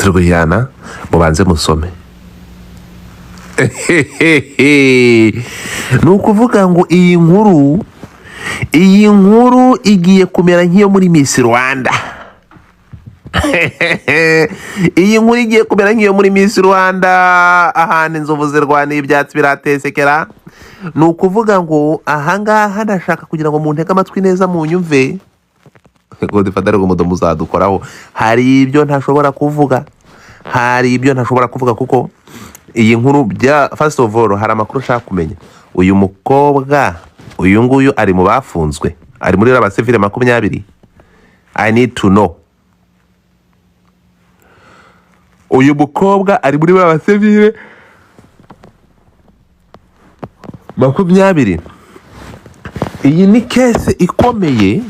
Turi kujyana, mubanze musome. Ni ukuvuga ngo iyi nkuru igiye kumera nk'iyo muri Miss Rwanda. Iyi nkuru igiye kumera nk'iyo muri Miss Rwanda, ahantu inzovu zirwaniye ibyatsi biratesekera. Ni ukuvuga ngo ahangaha ndashaka kugira ngo muntege amatwi neza munyumve. Godfather, ariko umudomo uzadukoraho. Hari ibyo ntashobora kuvuga, hari ibyo ntashobora kuvuga, kuko iyi nkuru bya, first of all, hari amakuru ushaka kumenya. Uyu mukobwa, uyu nguyu ari mu bafunzwe, ari muri ba civil 20. I need to know. Uyu mukobwa ari muri ba civil 20. Iyi ni case ikomeye,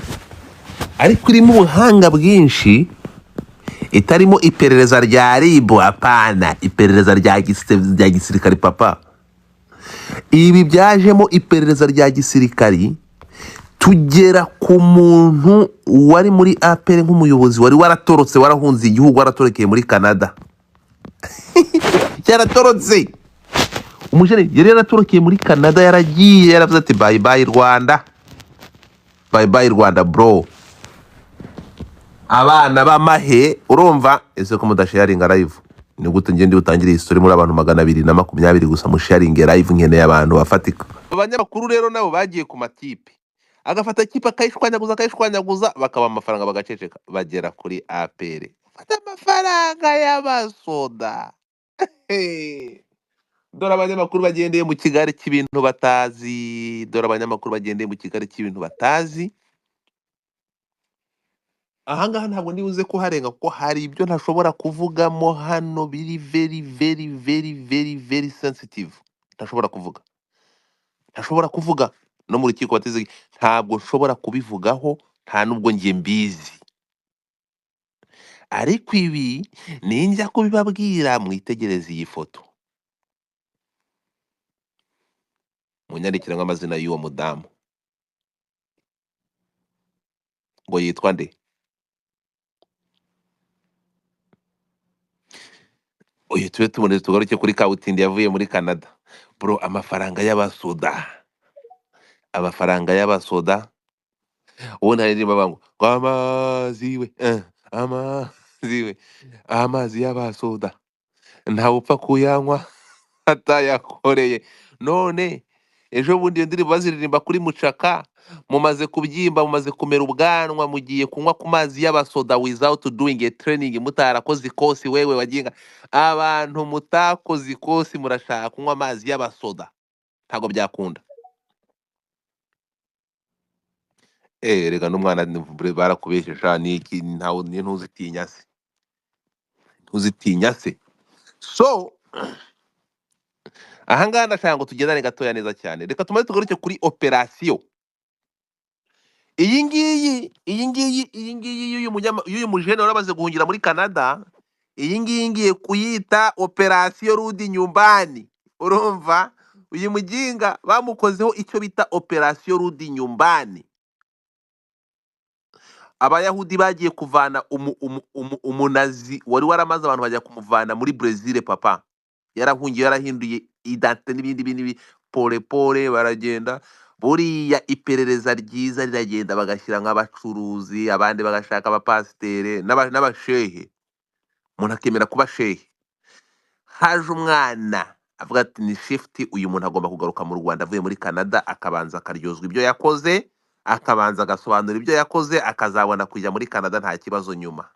ariko irimo ubuhanga bwinshi, itarimo iperereza rya RIB, apana iperereza rya gisirikari papa. Ibi byajemo iperereza rya gisirikari, tugera ku muntu wari muri APR nk'umuyobozi, wari waratorotse, warahunze igihugu, waratorokeye muri Canada. Yaratorotse, umujene yari yaratorokeye muri Canada, yaragiye, yaravuze ati: "Bye bye Rwanda, bye bye Rwanda bro." Abana b'amahe, urumva ese ko mudasharinga live? Ni gute ngende utangire iyi story muri abantu 220 gusa? Musharinge live, nkeneye abantu bafatika. Abanyamakuru rero nabo bagiye ku matipe, agafata kipe akayishwanyaguza, akayishwanyaguza, bakaba amafaranga, bagaceceka. Bagera kuri APR, fata amafaranga y'abasoda. Hey. Dore abanyamakuru bagendeye mu kigare cy'ibintu batazi, dore abanyamakuru bagendeye mu kigare cy'ibintu batazi. Ahangaha ntabwo ndibuze kuharenga, kuko hari ibyo ntashobora kuvugamo hano biri very very very very very sensitive. Ntashobora kuvuga, ntashobora kuvuga no mu rukiko bateze, ntabwo nshobora kubivugaho, nta nubwo njye mbizi. Ariko ibi ninjya kubibabwira, mwitegereze iyi foto, munyandikire nk'amazina y'uwo mudamu ngo yitwa nde. Uyu tube tubone, tugaruke kuri kabutindi yavuye muri Canada bro. Amafaranga y'abasoda, amafaranga y'abasoda. Ubundi hari indirimbo bavuga ngo amazi we, amazi we, amazi y'abasoda, ntawe upfa kuyanywa atayakoreye. None ejo bundi iyo ndirimbo baziririmba kuri mucaka, mumaze kubyimba, mumaze kumera ubwanwa, mugiye kunywa ku mazi y'abasoda without doing a training, mutarakoze ikosi. Wewe waginga abantu mutakoze ikosi, murashaka kunywa amazi y'abasoda, ntabwo byakunda. Rega n'umwana barakubeshe niki, ntawe ntuzitinya se, ntuzitinya se. So ahangaha ndashaka ngo tugendane gatoya neza cyane. Reka tumaze tugaruke kuri operasiyo iyi ngiyi, iyi ngiyi, iyi ngiyi y'uyu mujene wari amaze guhungira muri Canada. Iyi ngiyi ngiye kuyita operasiyo rudi nyumbani. Urumva uyu muginga bamukozeho icyo bita operasiyo rudi nyumbani. Abayahudi bagiye kuvana umunazi wari waramaze abantu, bajya kumuvana muri Brazil papa, yarahungiye, yarahinduye identite n'ibindi bindi, pole pole baragenda. Buriya iperereza ryiza riragenda, bagashyira nk'abacuruzi, abandi bagashaka abapasitere n'abashehe, umuntu akemera kuba shehe. Haje umwana avuga ati: "Ni shift, uyu muntu agomba kugaruka mu Rwanda avuye muri Canada, akabanza akaryozwa ibyo yakoze, akabanza agasobanura ibyo yakoze, akazabona kujya muri Canada nta kibazo nyuma."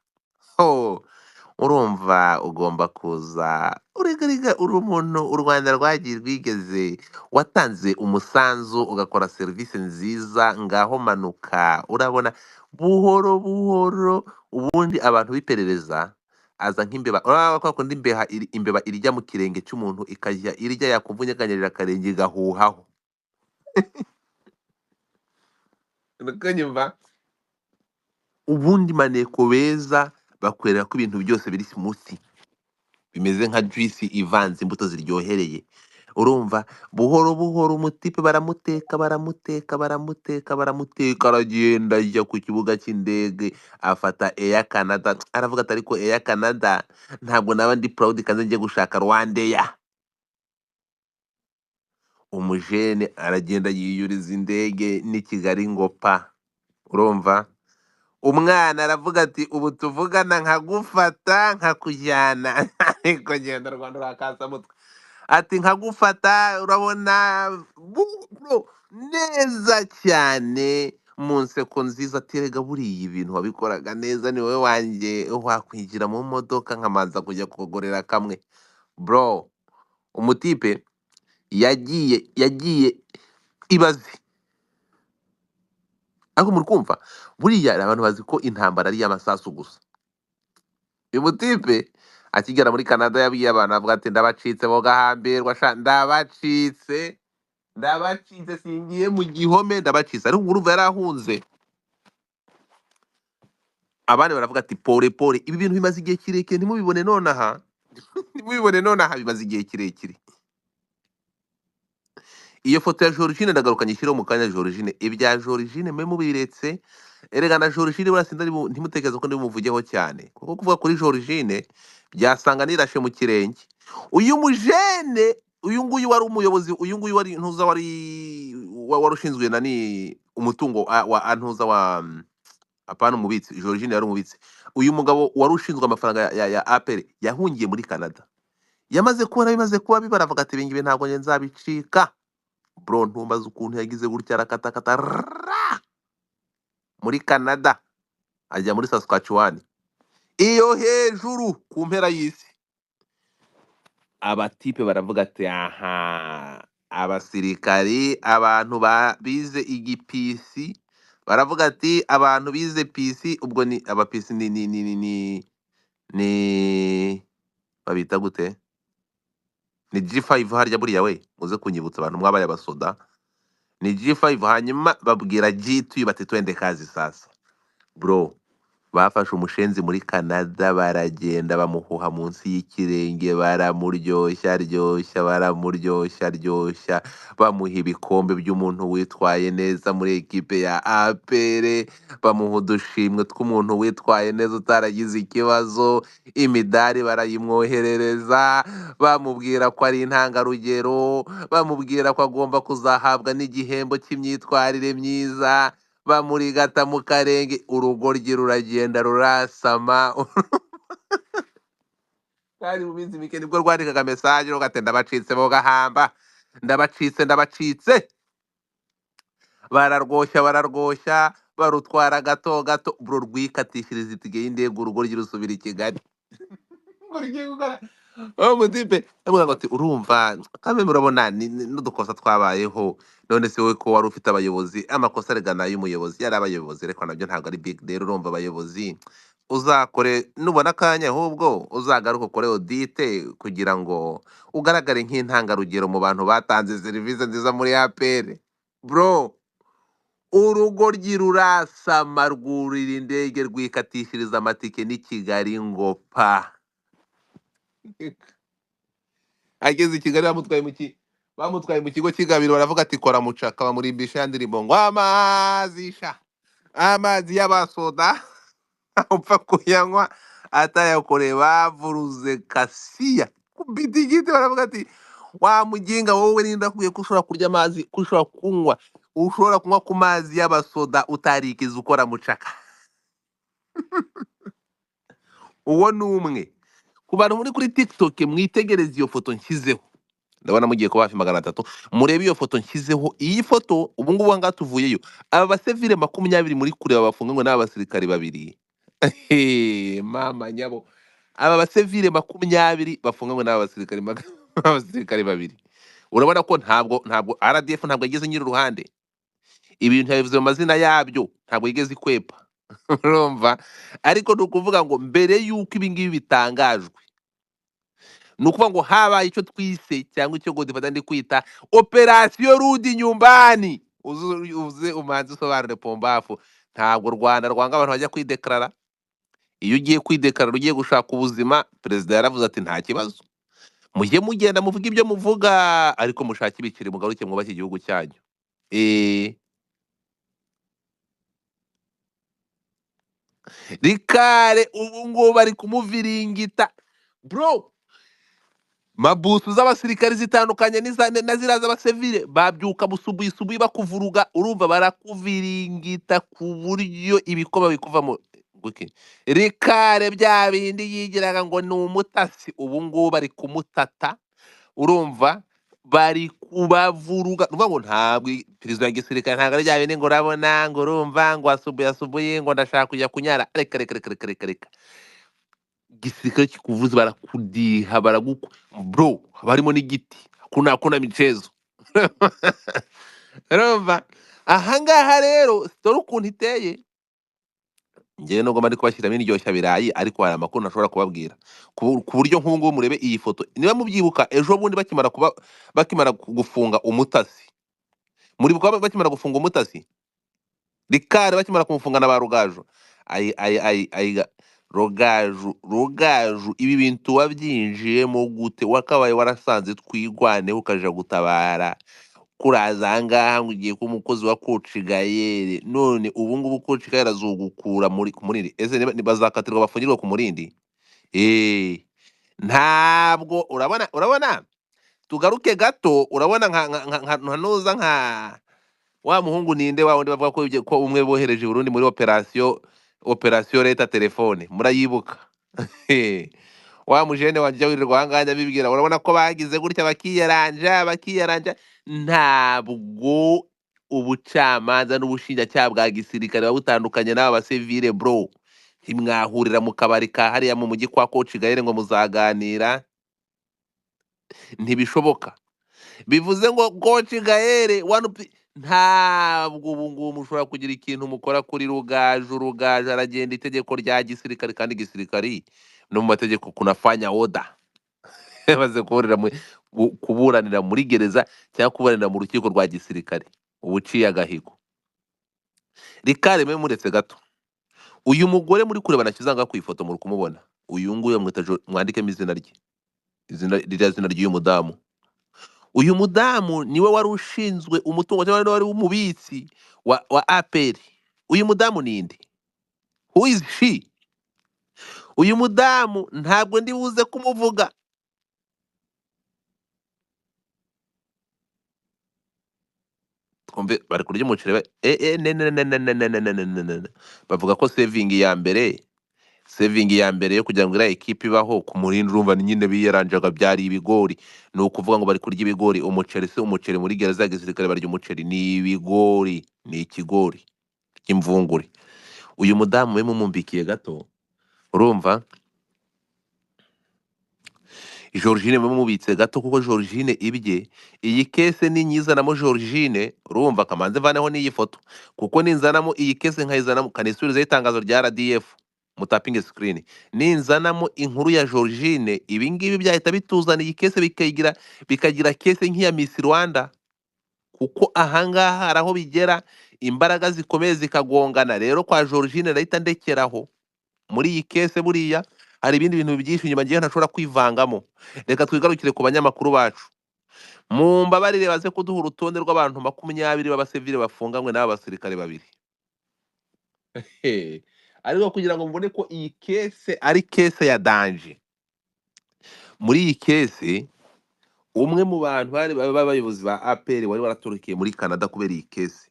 Ho, urumva ugomba kuza urigariga, uri umuntu u Rwanda rwagiye rwigeze, watanze umusanzu, ugakora serivisi nziza, ngaho manuka. Urabona buhoro buhoro ubundi abantu b'iperereza aza nk'imbeba. Urabona ko kundi imbeba irya mu kirenge cy'umuntu, ikajya irya, yakumva unyeganyirira akarenge igahuhaho. Uranyumva? Ubundi maneko beza bakwereka ko ibintu byose biri smooth, bimeze nka juice ivanze imbuto ziryohereye. Urumva buhoro buhoro umutipe baramuteka, baramuteka, baramuteka, baramuteka, aragenda ajya ku kibuga cy'indege afata Air Canada, aravuga ati ariko Air Canada ntabwo naba ndi proud, kandi njye gushaka Rwandair. Umujene aragenda yiyuriza indege n'i Kigali ngo pa. Urumva umwana aravuga ati ubu tuvugana nkagufata nkakujyana, ariko genda Rwanda urakasa mutwe, ati nkagufata urabona bro neza cyane mu nseko nziza, ati erega buriya ibintu wabikoraga neza, ni wowe wanjye wakwinjira mu modoka nkamanza kujya kugorera kamwe. Bro, umutipe yagiye ibaze, ariko muri kumva buriya abantu bazi ko intambara ari iy'amasasu gusa. Uyu mutipe akigera muri Canada yabwiye abantu, avuga ati ndabacitse bogahambirwa sha, ndabacitse, ndabacitse, singiye mu gihome, ndabacitse. Ariko urumva yarahunze, abandi baravuga ati pole pole, ibi bintu bimaze igihe kirekire, ntimubibone nonaha, ntimubibone nonaha, bimaze igihe kirekire. Iyo foto ya Georgine ndagaruka nyishyireho mu kanya. Georgine, ibya Georgine mbe mubiretse, erega na Georgine buriya sindari ntimutekereze ko ndibuvugeho cyane, kuko kuvuga kuri Georgine byasanga nirashe mu kirenge. Uyu mujene, uyu nguyu wari umuyobozi, uyu nguyu wari ntuza, wari ushinzwe nani umutungo wa ntuza wa apana umubitsi, Georgine yari umubitsi. Uyu mugabo wari ushinzwe amafaranga ya APR yahungiye muri Canada, yamaze kubona bimaze kuba bibaravuga ati ibingibi ntabwo njye nzabicika. Bro, ntumbaze ukuntu yagize gutya arakatakata rrrra, muri Canada ajya muri Saskatchewan iyo hejuru ku mpera y'isi. Abatipe baravuga ati aha, abasirikari, abantu bize igipisi baravuga ati abantu bize PC, ubwo ni aba PC ni babita gute, ni G5 harya buriya we muze kunyibutsa abantu mwabaye abasoda, ni G5. Hanyuma babwira G2 bati twende kazi sasa. Bro, bafashe umushenzi muri Canada baragenda bamuhuha munsi y'ikirenge, baramuryoshya ryoshya, baramuryoshya ryoshya, bamuha ibikombe by'umuntu witwaye neza muri ekipe ya APR, bamuha udushimwe tw'umuntu witwaye neza utaragize ikibazo, imidari barayimwoherereza, bamubwira ko ari intangarugero, bamubwira ko agomba kuzahabwa n'igihembo cy'imyitwarire myiza, bamurigata mu karenge, urugoryi ruragenda rurasama. Kandi mu minsi mike nibwo rwandikaga message rugati ndabacitse bogahamba, ndabacitse, ndabacitse. Bararwoshya, bararwoshya, barutwara gato gato, bro rwikatishiriza itike y'indege, urugoryi rusubira i Kigali. Ngo rugiye gukora uwo mutipe avuga ngo ati urumva kamwe murabona n'udukosa twabayeho, none se wowe ko wari ufite abayobozi, amakosa arega y'umuyobozi yari abayobozi, ariko nabyo ntabwo ari big deal. Urumva abayobozi uzakore nubona akanya, ahubwo uzagaruke ukore audit kugira ngo ugaragare nk'intangarugero mu bantu batanze serivisi nziza muri APR. Bro, urugoryi rurasama, rwurira indege, rwikatishiriza amatike n'i Kigali ngo pa. Ageze i Kigali bamutwaye mu kigo cy'Igabiro, baravuga ati kora mucaka, bamurimbisha ya ndirimbo ngo amazi sha, amazi y'abasoda upfa kuyanywa atayakoreye, bavuruze kasiya kubita igiti, baravuga ati wa muginga wowe ninda akubwiye ko ushobora kurya amazi, ko ushobora kunywa ku mazi y'abasoda utarikiza ukora mucaka. Uwo ni umwe ku bantu muri kuri TikTok, mwitegereze iyo foto nshyizeho, ndabona mugiye kuba hafi 300, murebe iyo foto nshyizeho. Iyi foto ubu ngubu aha ngaha tuvuyeyo, aba basivile 20 muri kureba bafunganywe n'aba basirikare babiri. Hehe, mama nyabo, aba basivile 20 bafunganywe n'aba basirikare abasirikare babiri, urabona ko ntabwo RDF ntabwo yageze nyiri uruhande, ibintu yabivuze mu mazina yabyo, ntabwo yigeze ikwepa. Urumva, ariko ni ukuvuga ngo mbere y'uko ibi ngibi bitangajwe, ni ukuvuga ngo habaye icyo twise cyangwa icyo Godfather ndi kwita operasiyo rudi nyumbani. Uze umanze usobanure pombafu. Ntabwo u Rwanda rwanga abantu bajya kwidekarara. Iyo ugiye kwidekarara ugiye gushaka ubuzima, perezida yaravuze ati nta kibazo. Mujye mugenda muvuga ibyo muvuga, ariko mushake ibiceri mugaruke mwubake igihugu cyanyu. Rikare ubu ngubu bari kumuviringita bro. Mabusu z'abasirikari zitandukanye na ziriya z'abasivile babyuka busubuye subuye bakuvuruga, urumva barakuviringita ku buryo ibikoma bikuvamo. Okay. Rikare bya bindi yigiraga ngo ni umutasi, ubu ngubu bari kumutata, urumva bari kubavuruga. Nuvuga ngo ntabwo perezida wa gisirikare ntabwo ari bya bindi ngo urabona ngo urumva ngo asubuye asubuye ngo ndashaka kujya kunyara. Reka reka reka reka reka reka, gisirikare kikuvuze barakudiha, baraguku bro, haba harimo n'igiti, kuna michezo. Urumva ahangaha rero dore ukuntu iteye. Njyewe nubwo bari kubashyiramo indyoshya birayi, ariko hari amakuru ntashobora kubabwira ku buryo nk'ubu ngubu murebe iyi foto. Niba mubyibuka ejo bundi bakimara gufunga umutasi, muribuka bakimara gufunga umutasi Rikari, bakimara kumufunga na ba Rugaju, ayi ayi ayi ayi Rugaju Rugaju, ibi bintu wabyinjiyemo gute? Wakabaye warasanze twigwane ukaja gutabara kuraza ahangaha ngo ugiye kuba umukozi wa Coach Gael, none ubu ngubu Coach Gael azugukura muri ku Murindi. Ese bazakatirwa bafungirwa ku Murindi? Ntabwo urabona tugaruke gato, urabona nka nuza nka wa muhungu ninde wa wundi bavuga ko ko umwe bohereje i Burundi muri operation leta telefone, murayibuka? Wa mujene wanjye wirirwa ahangaha abibwira, urabona ko bagize gutya bakiyaranja. Ntabwo ubucamanza n'ubushinjacyaha bwa gisirikare buba butandukanye n'aba basivile bro. Ntimwahurira mu kabari ka hariya mu mujyi kwa Coach Gael ngo muzaganira, ntibishoboka. Bivuze ngo Coach Gael ntabwo ubu ngubu mushobora kugira ikintu mukora kuri Rugaju. Rugaju aragenda itegeko rya gisirikare, kandi gisirikari no mu mategeko kunafanya oda maze kuburanira muri gereza cyangwa kuburanira mu rukiko rwa gisirikare ubuciye agahigo. Rikare mwe muretse gato, uyu mugore muri kureba nakizanga ku ifoto muri kumubona, uyu nguyu mwita mwandikemo izina rye, izina ririya zina ry'uyu mudamu. Uyu mudamu niwe wari ushinzwe umutungo cyangwa niwe wari umubitsi wa APR. Uyu mudamu ninde? Who is she? Uyu mudamu ntabwo ndi buze kumuvuga. Twumve bari kurya umuceri ne ne ne ne ne ne ne ne ne ne ne. Bavuga ko saving ya mbere yo kugira ngo iriya ekipe ibaho ku Murindi, urumva nyine biyaranjaga byari ibigori. Ni ukuvuga ngo bari kurya ibigori, umuceri se umuceri muri gereza ya gisirikare barya umuceri, ni ibigori, ni ikigori cy'imvungure. Uyu mudamu we mumumbikiye gato, urumva Georgine mumubitse gato, kuko Georgine ibye iyi kese ninyizanamo Georgine, urumva kamanze mvaneho n'iyi foto, kuko ninzanamo iyi kese nkayizanamo kanisubirizaho itangazo rya RDF mutapinge screen, ninzanamo inkuru ya Georgine, ibi ngibi byahita bituzana iyi kese bikagira kese nk'iya Miss Rwanda, kuko ahangaha hari aho bigera imbaraga zikomeye zikagongana. Rero kwa Georgine ndahita ndekeraho muri iyi kese, buriya hari ibindi bintu byinshi inyuma ngiye ntashobora kwivangamo. Reka twigarukire ku banyamakuru bacu, mumbabarire baze kuduha urutonde rw'abantu 20 b'abasivile bafunganywe n'aba basirikare babiri. Ariko kugira ngo mubone ko iyi kese ari kese ya danger, muri iyi kese umwe mu bantu bari b'abayobozi ba APR wari waraturukiye muri Canada kubera iyi kese,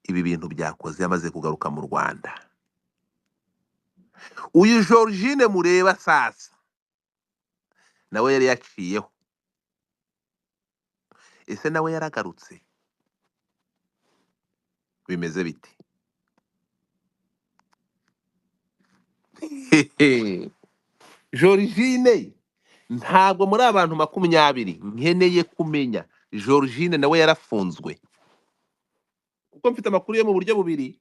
ibi bintu byakoze yamaze kugaruka mu Rwanda. Uyu Georgine mureba sasa nawe yari yaciyeho, ese nawe yaragarutse? Bimeze bite? Georgine ntabwo muri abantu 20 nkeneye kumenya Georgine nawe yarafunzwe, kuko mfite amakuru yo mu buryo bubiri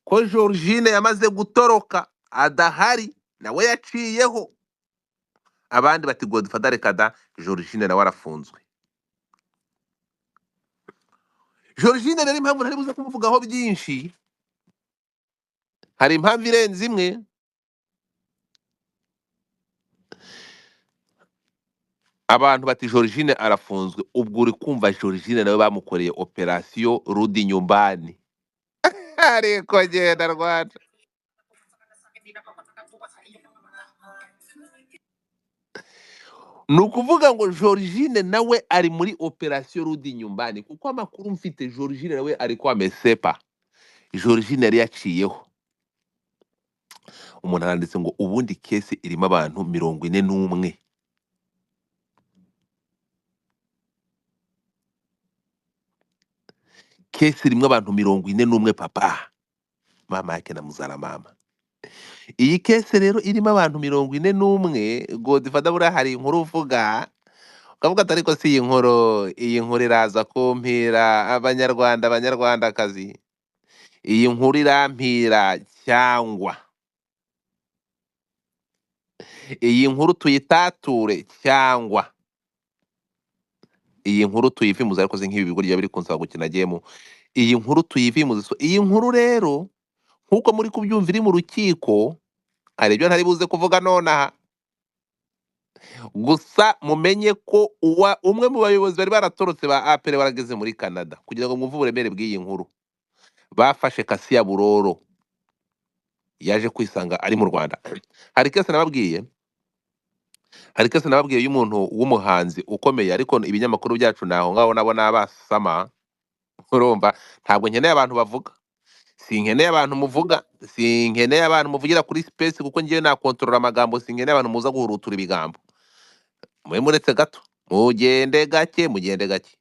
ko Georgine yamaze gutoroka adahari, nawe yaciyeho. Abandi bati Godfather reka da, Georgine nawe arafunzwe. Georgine rero impamvu ntari buze kumuvugaho byinshi, hari impamvu irenze imwe. Abantu bati Georgine arafunzwe, ubwo uri kumva Georgine nawe bamukoreye operasiyo rudi nyumbani. Ariko genda Rwanda. Ni ukuvuga ngo Georgine nawe ari muri operasiyo rudi nyumbani, kuko amakuru mfite Georgine nawe ari kwa mesepa. Georgine yari yaciyeho. Umuntu aranditse ngo ubundi kesi irimo abantu 41. Kesi irimo abantu 41 papa. Mama yake na muzara mama. Iyi kesi rero irimo abantu 41, Godfather buriya hari inkuru uvuga ukavuga ati ariko si iyi nkuru, iyi nkuru iraza kumpira abanyarwanda, abanyarwandakazi, iyi nkuru irampira cyangwa iyi nkuru tuyitature cyangwa iyi nkuru tuyivimuze, ariko si nk'ibi bigo byaba biri kunsaba gukina game, iyi nkuru tuyivimuze. So, iyi nkuru rero nkuko muri kubyumva iri mu rukiko, hari ibyo ntari buze kuvuga nonaha, gusa mumenye ko umwe mu bayobozi bari baratorotse ba APR barageze muri Canada, kugira ngo mwumve uburemere bw'iyi nkuru. Bafashe Kasiya Buroro, yaje kwisanga ari mu Rwanda. Hari kese nababwiye, hari kese nababwiye y'umuntu w'umuhanzi ukomeye, ariko ibinyamakuru byacu naho ngaho nabo nabasama. Urumva ntabwo nkeneye abantu bavuga, sinkeneye abantu muvuga, sinkeneye abantu muvugira kuri space, kuko ngiye nakontorora amagambo, sinkeneye abantu muza guhurutura ibigambo. Mwe muretse gato, mugende gake, mugende gake.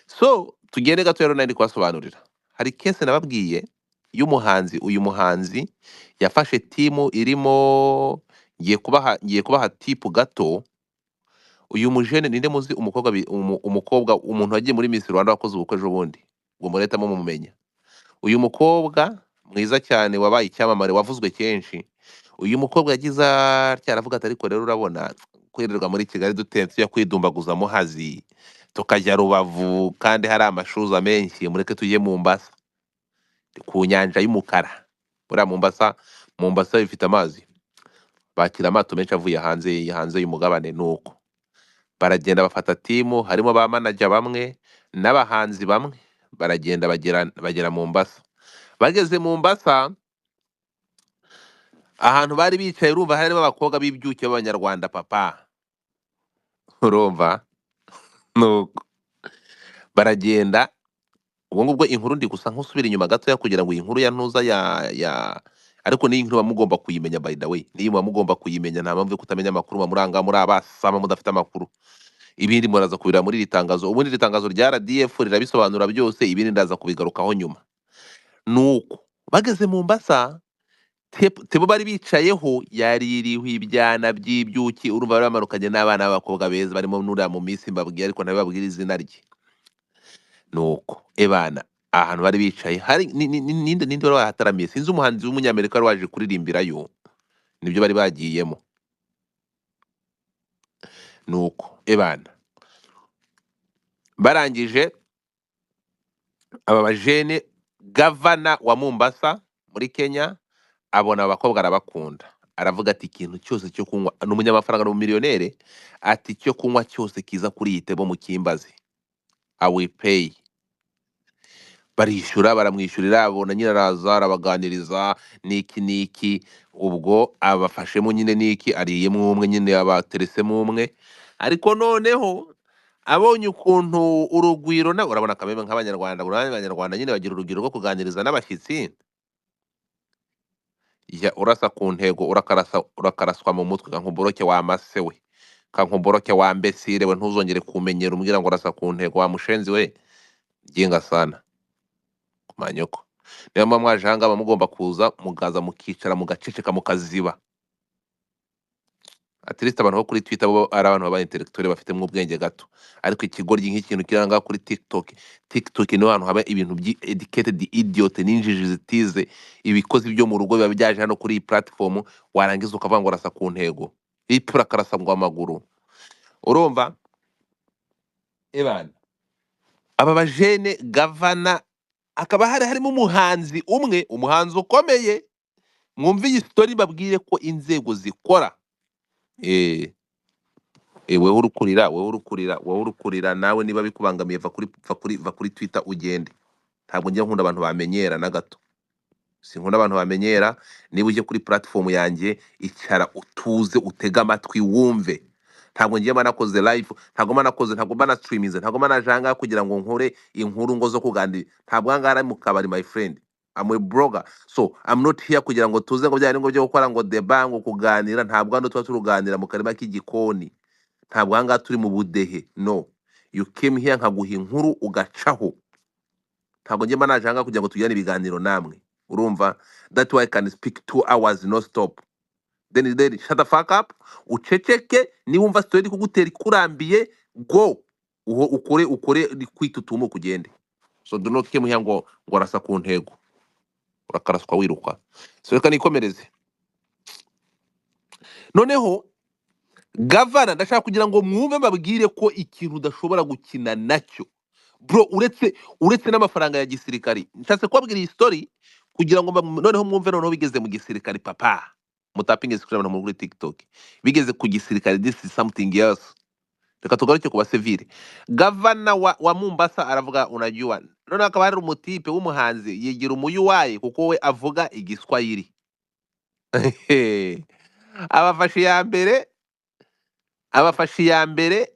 So tugende gato rero nari kubasobanurira. Hari kese nababwiye y'umuhanzi, uyu muhanzi yafashe timu irimo, ngiye kubaha tipu gato. Uyu mujene ninde muzi umukobwa umukobwa umuntu wagiye muri Miss Rwanda wakoze ubukwe ejo bundi, ngo mureta mumumenya. Uyu mukobwa mwiza cyane wabaye icyamamare wavuzwe kenshi. Uyu mukobwa yagize atya aravuga ati ariko rero urabona kwirirwa muri Kigali dutenze tujya kwidumbaguza Muhazi, tukajya Rubavu kandi hari amashuza menshi, mureke tujye Mombasa ku nyanja y'umukara. Buriya Mombasa ifite amazi, bakira amato menshi avuye hanze y'umugabane. Nuko baragenda bafata timu, harimo ba manager bamwe n'abahanzi bamwe, baragenda bagera Mombasa. Bageze Mombasa, ahantu bari bicaye urumva harimo abakobwa b'ibyuki b'abanyarwanda papa. Urumva nuko baragenda. Ubwo ngubwo inkuru ndi gusa nkusubira inyuma gatoya kugira ngo iyi nkuru ya ntuza ya ariko niyi nkuru mugomba kuyimenya, by the way niyi mugomba kuyimenya, nta mpamvu yo kutamenya amakuru, muranga muri abasama mudafite amakuru. Ibindi muraza kubira muri iri tangazo, ubundi iri tangazo rya RDF rirabisobanura byose, ibindi ndaza kubigarukaho nyuma. Nuko bageze Mombasa, tebo bari bicayeho yari iriho ibyana by'ibyuki, urumva bari bamanukanye n'abana b'abakobwa beza barimo nuriya mu minsi mbabwiye, ariko ntababwira izina rye. Nuko ebana ahantu bari bicaye hari ninde wari wahataramiye, sinzi umuhanzi w'umunyamerika wari waje kuririmbirayo, nibyo bari bagiyemo. Nuko ebana barangije aba bajene, gavana wa Mombasa muri Kenya abona abakobwa arabakunda, aravuga ati ikintu cyose cyo kunywa, ni umunyamafaranga, ni umumiliyonere, ati icyo kunywa cyose kiza kuri iyi tebo mukimbaze, I will pay. Barishyura, baramwishyurira, abona nyine araza arabaganiriza niki niki, ubwo abafashemo nyine niki, ariyemo umwe nyine, abateresemo umwe. Ariko noneho abonye ukuntu urugwiro, na urabona kameme nk'abanyarwanda, urabona abanyarwanda nyine bagira urugwiro rwo kuganiriza n'abashyitsi. Ya urasa ku ntego, urakaraswa mu mutwe, kankuboroke wa mase we, kankuboroke wa mbesire we, ntuzongere kumenyera umbwira ngo urasa ku ntego wa mushenzi we, jinga sana kumanyoko. Niyo mpamvu mwaje aha ngaha mugomba kuza mukaza mukicara mugaceceka mukaziba. At least abantu bo kuri Twitter bo ari abantu baba intellectuel bafitemo ubwenge gato, ariko ikigoryi nk'ikintu kiri aha ngaha kuri TikTok, TikTok niho hantu haba ibintu by educated idiot n'injiji zitize, ibikozi byo mu rugo biba byaje hano kuri iyi platform, warangiza ukavuga ngo urasa ku ntego, ipura karasa ngo amaguru. Urumva ebana aba bajene gavana akaba hari harimo umuhanzi umwe, umuhanzi ukomeye. Mwumve iyi story babwire ko inzego zikora. Wewe uri kurira, wewe uri kurira, wowe uri kurira nawe niba bikubangamiye va kuri Twitter ugende. Ntabwo njya nkunda abantu bamenyera na gato, sinkunda abantu bamenyera. Niba ujye kuri platform yanjye, icara utuze, utege amatwi wumve. Ntabwo ngiye mba nakoze live, ntabwo mba nakoze, ntabwo mba na streaminze, ntabwo mba naje ahangaha kugira ngo nkore inkuru ngo zo kuganira. Ntabwo ahangaha ari mu kabari, my friend. I'm a blogger, so I'm not here kugira ngo tuze ngo bya ngo byo gukora ngo deba ngo kuganira. Ntabwo hano tuba turuganira mu karima k'igikoni, ntabwo ahangaha turi mu budehe. No, you came here nkaguha inkuru ugacaho. Ntabwo njye mba naje ahangaha kugira ngo tugirane ibiganiro namwe, urumva? That why I can speak 2 hours no stop. Then shut the fuck up, uceceke. Niba wumva story iri kugutera ikurambiye, go uho ukore kwitutumuka ugende. So do not came here ngo arasa ku ntego, urakaraswa wiruka. So reka nikomereze. Noneho gavana, ndashaka kugira ngo mwumve, mbabwire ko ikintu udashobora gukina nacyo, bro, uretse n'amafaranga ya gisirikari. Nshatse kubabwira iyi story kugira ngo noneho mwumve. Noneho bigeze mu gisirikari, papa, mutapinge screen abantu muri TikTok. Bigeze ku gisirikari, this is something else. Reka tugaruke ku basivile. Gavana wa Mombasa aravuga, unajua, noneho akaba hari umutipe w'umuhanzi yigira umuyuwayi kuko we avuga igiswahili. Abafashe iya mbere, abafashe iya mbere,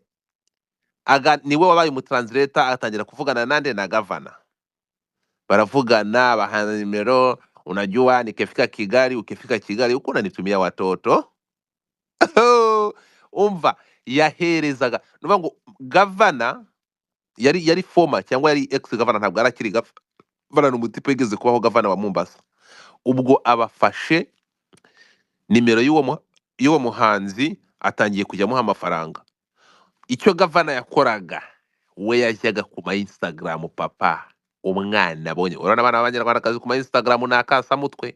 niwe wabaye umutranslator. Atangira kuvugana nande? Na gavana. Baravugana, bahana nimero. Unajua, nikifika Kigali, ukifika Kigali uko unanitumia watoto. Umva, yaherezaga nuvuga ngo gavana yari former cyangwa yari ex gavana, ntabwo yari akiri gavana. Ni umutipe wigeze kubaho gavana wa Mombasa. Ubwo abafashe nimero y'uwo muhanzi, atangiye kujya amuha amafaranga. Icyo gavana yakoraga, we yajyaga ku ma Instagram, papa. Umwana abonye, urabona abana b'abanyarwandakazi ku ma Instagram ni akasamutwe.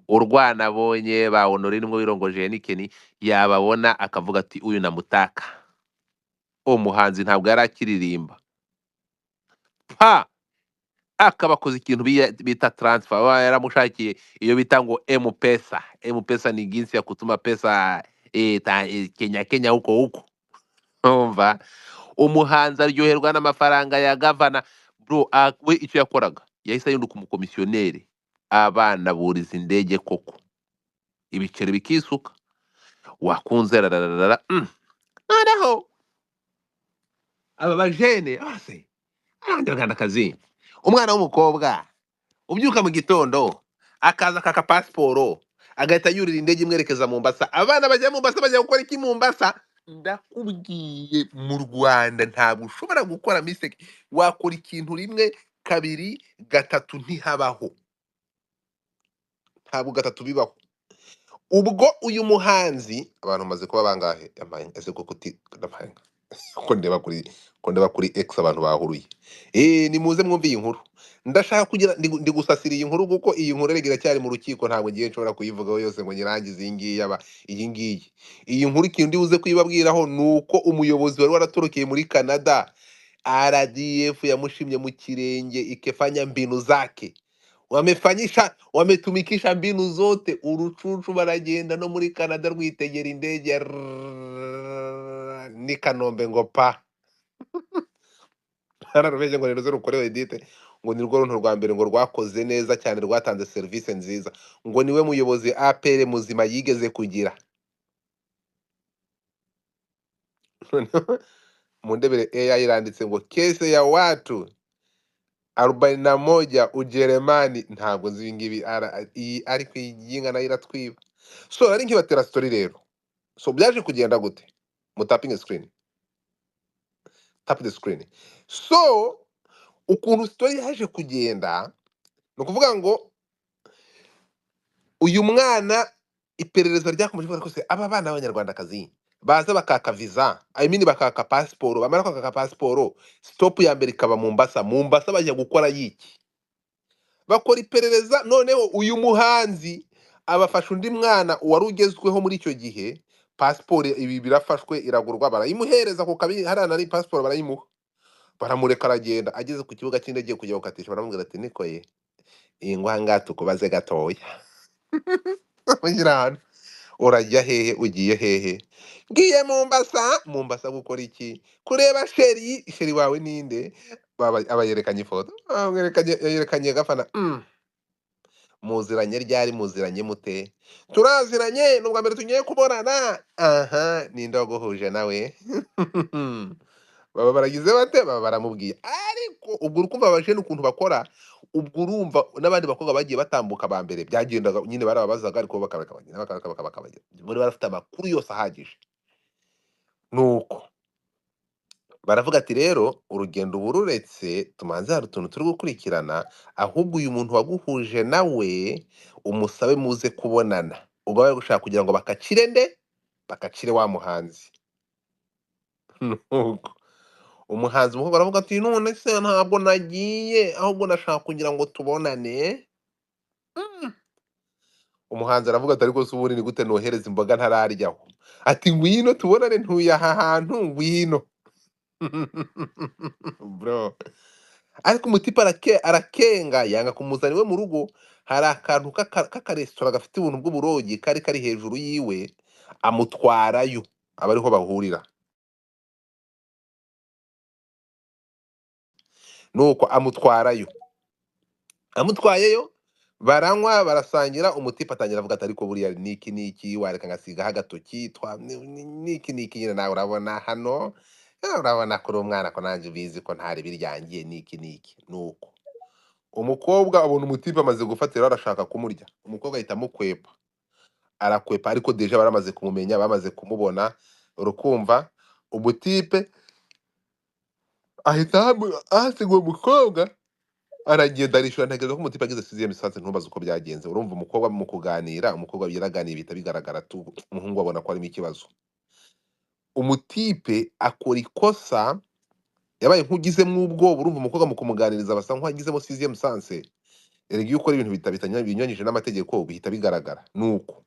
Urwana abonye ba Honorine umwe wirongoje Nikeni, yababona akavuga ati: "Uyu namutaka." Uwo muhanzi ntabwo yari akiririmba, pa akabakoze ikintu bita transfer. Aba yaramushakiye iyo bita ngo M-Pesa. M-Pesa ni jinsi ya kutuma pesa Kenya, Kenya huko huko. Umva, umuhanzi aryoherwa n'amafaranga ya gavana, bro. We icyo yakoraga, yahise ahinduka umukomisiyoneri. Abana buriza indege koko, ibiceri bikisuka, wakunze rararara. Noneho aba bajene bose, abanyarwandakazi, umwana w'umukobwa ubyuka mu gitondo akaza akaka pasiporo, agahita yurira indege imwerekeza Mombasa. Abana bajya Mombasa, bajya gukora iki Mombasa? Ndakubwiye, mu Rwanda ntabwo ushobora gukora mistake. Wakora ikintu rimwe, kabiri, gatatu ntihabaho, ntabwo gatatu bibaho. Ubwo uyu muhanzi, abantu bamaze kuba bangahe? Yampaye ese koko ndampaye ko ndeba kuri X abantu bahuruye. Nimuze mwumve iyi nkuru. Ndashaka kugira ndi gusasira iyi nkuru kuko iyi nkuru erega iracyari mu rukiko. Ntabwo ngiye nshobora kuyivugaho yose ngo nyirangize iyi ngiyi. Aba iyi ngiyi, iyi nkuru, ikintu ndi buze kuyibabwiraho ni uko umuyobozi wari waratorokeye muri Canada, RDF yamushimye mu kirenge, ikefanya mbinu zake, wamefanyisha, wametumikisha mbinu zote. Urucucu baragenda no muri Canada rwitegera indege rrrr, ni Kanombe ngo pa nararubeshye ngo niruze rukorewe edite, ngo ni rwo runtu rwa mbere ngo rwakoze neza cyane, rwatanze serivisi nziza, ngo niwe muyobozi APR muzima yigeze kugira. Noneho mundebere AI iranditse ngo kese ya watu 41 Ujeremani. Ntabwo nzi ibi ngibi iyi, ariko iyi nginga nayo iratwiba. So nari nkibatera story rero. So byaje kugenda gute? Mutapinge screen, tap the screen. So ukuntu story yaje kugenda ni ukuvuga ngo uyu mwana, iperereza ryakomeje kuvuga ko se aba bana b'abanyarwandakazi baza bakaka visa, I mean bakaka pasiporo, bamara kwaka pasiporo, stop ya mbere ikaba Mombasa. Mombasa bajya gukora yiki? Bakora iperereza. Noneho uyu muhanzi abafasha undi mwana wari ugezweho muri icyo gihe. Pasiporo ibi birafashwe, iragurwa, barayimuhereza ku kabi hariya nari pasiporo, barayimuha, baramureka aragenda. Ageze ku kibuga cy'indege kujya gukatisha, baramubwira ati: "Nikoye iyi ngwa ngaha tukubaze gatoya." Mushyira ahantu. Urajya hehe? Ugiye hehe? Ngiye Mombasa. Mombasa gukora iki? Kureba chéri. Chéri wawe ninde? Aba yerekanye ifoto. Yerekanye gafana. Muziranye ryari? Muziranye mute? Turaziranye, ni ubwa mbere tugiye kubonana. Aha, ninde waguhuje nawe? Baba baragize bate? Baba baramubwiye. Ariko ubwo urukumva abajene ukuntu bakora, ubwo urumva n'abandi bakobwa bagiye batambuka ba mbere byagendaga nyine barababazaga, ariko bakareka bagenda, bakareka bakabagera bari bafite amakuru yose ahagije. Nuko baravuga ati rero urugendo ubu ruretse tumanze hari utuntu turi gukurikirana, ahubwo uyu muntu waguhuje nawe umusabe muze kubonana. Ubwo bari gushaka kugira ngo bakacire nde? Bakacire wa muhanzi. Nuko umuhanzi umukobwa aravuga ati none se ntabwo nagiye, ahubwo nashaka kugira ngo tubonane. Umuhanzi aravuga ati ariko se ubundi ni gute nohereza imboga ntararyaho? Ati ngwino tubonane, ntuye aha hantu, ngwino. Bro, ariko umutipe arakenga, yanga kumuzana iwe mu rugo. Hari akantu k'akaresitora gafite ubuntu bw'uburogi kari kari hejuru yiwe, amutwarayo aba ariho bahurira. Nuko amutwarayo, amutwayeyo baranywa barasangira. Umutipe atangira avuga ati ariko buriya niki niki, wareka ngasigaho agatoki niki niki nyine, nawe urabona hano, urabona ko uri umwana, ko nanjye ubizi ko ntari biryangiye niki niki. Nuko umukobwa abona umutipe amaze gufatira arashaka kumurya, umukobwa ahita amukwepa, arakwepa, ariko déjà baramaze kumumenya, bamaze kumubona. Urukumva umutipe ahita ahasiga uwo mukobwa aragenda arishura. Ntekereza ko umutipe ageze sixième sens, ntubaze uko byagenze. Urumva umukobwa mu kuganira, umukobwa yaraganiye bihita bigaragara tu, umuhungu abona ko harimo ikibazo. Umutipe akora ikosa, yabaye nk'ugizemo ubwoba. Urumva umukobwa mu kumuganiriza basa nk'uwagizemo sixième sens. Erega iyo ukora ibintu binyuranyije n'amategeko bihita bigaragara. Nuko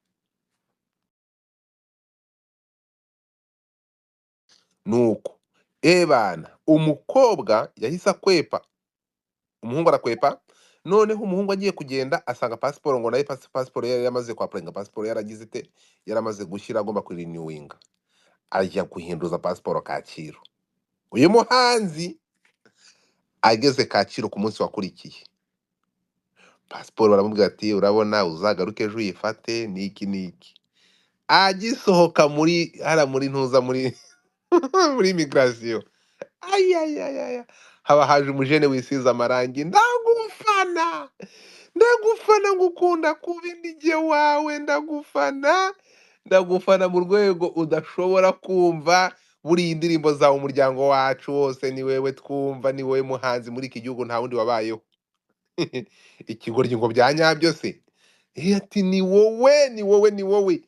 ebana umukobwa yahise akwepa, umuhungu arakwepa. Noneho umuhungu agiye kugenda asanga pasiporo, ngo nayo pasiporo yari yamaze kwapuringa, pasiporo yaragize ite, yaramaze gushyira, agomba kurinewinga, ajya guhinduza pasiporo Kacyiru. Uyu muhanzi ageze Kacyiru ku munsi wakurikiye, pasiporo baramubwira ati urabona uzagaruke ejo uyifate niki niki. Agisohoka muri hara muri ntuza muri muri migration, ayayayaya, haba haje umujene wisize amarangi, ndagufana ndagufana, ngukunda kuba inige wawe, ndagufana ndagufana mu rwego udashobora kumva. Buriya indirimbo zawe umuryango wacu wose ni wewe twumva, ni wowe muhanzi muri iki gihugu, nta wundi wabayeho. Ikigoryi ngo bya nyabyo se? Ati ni wowe, ni wowe, ni wowe.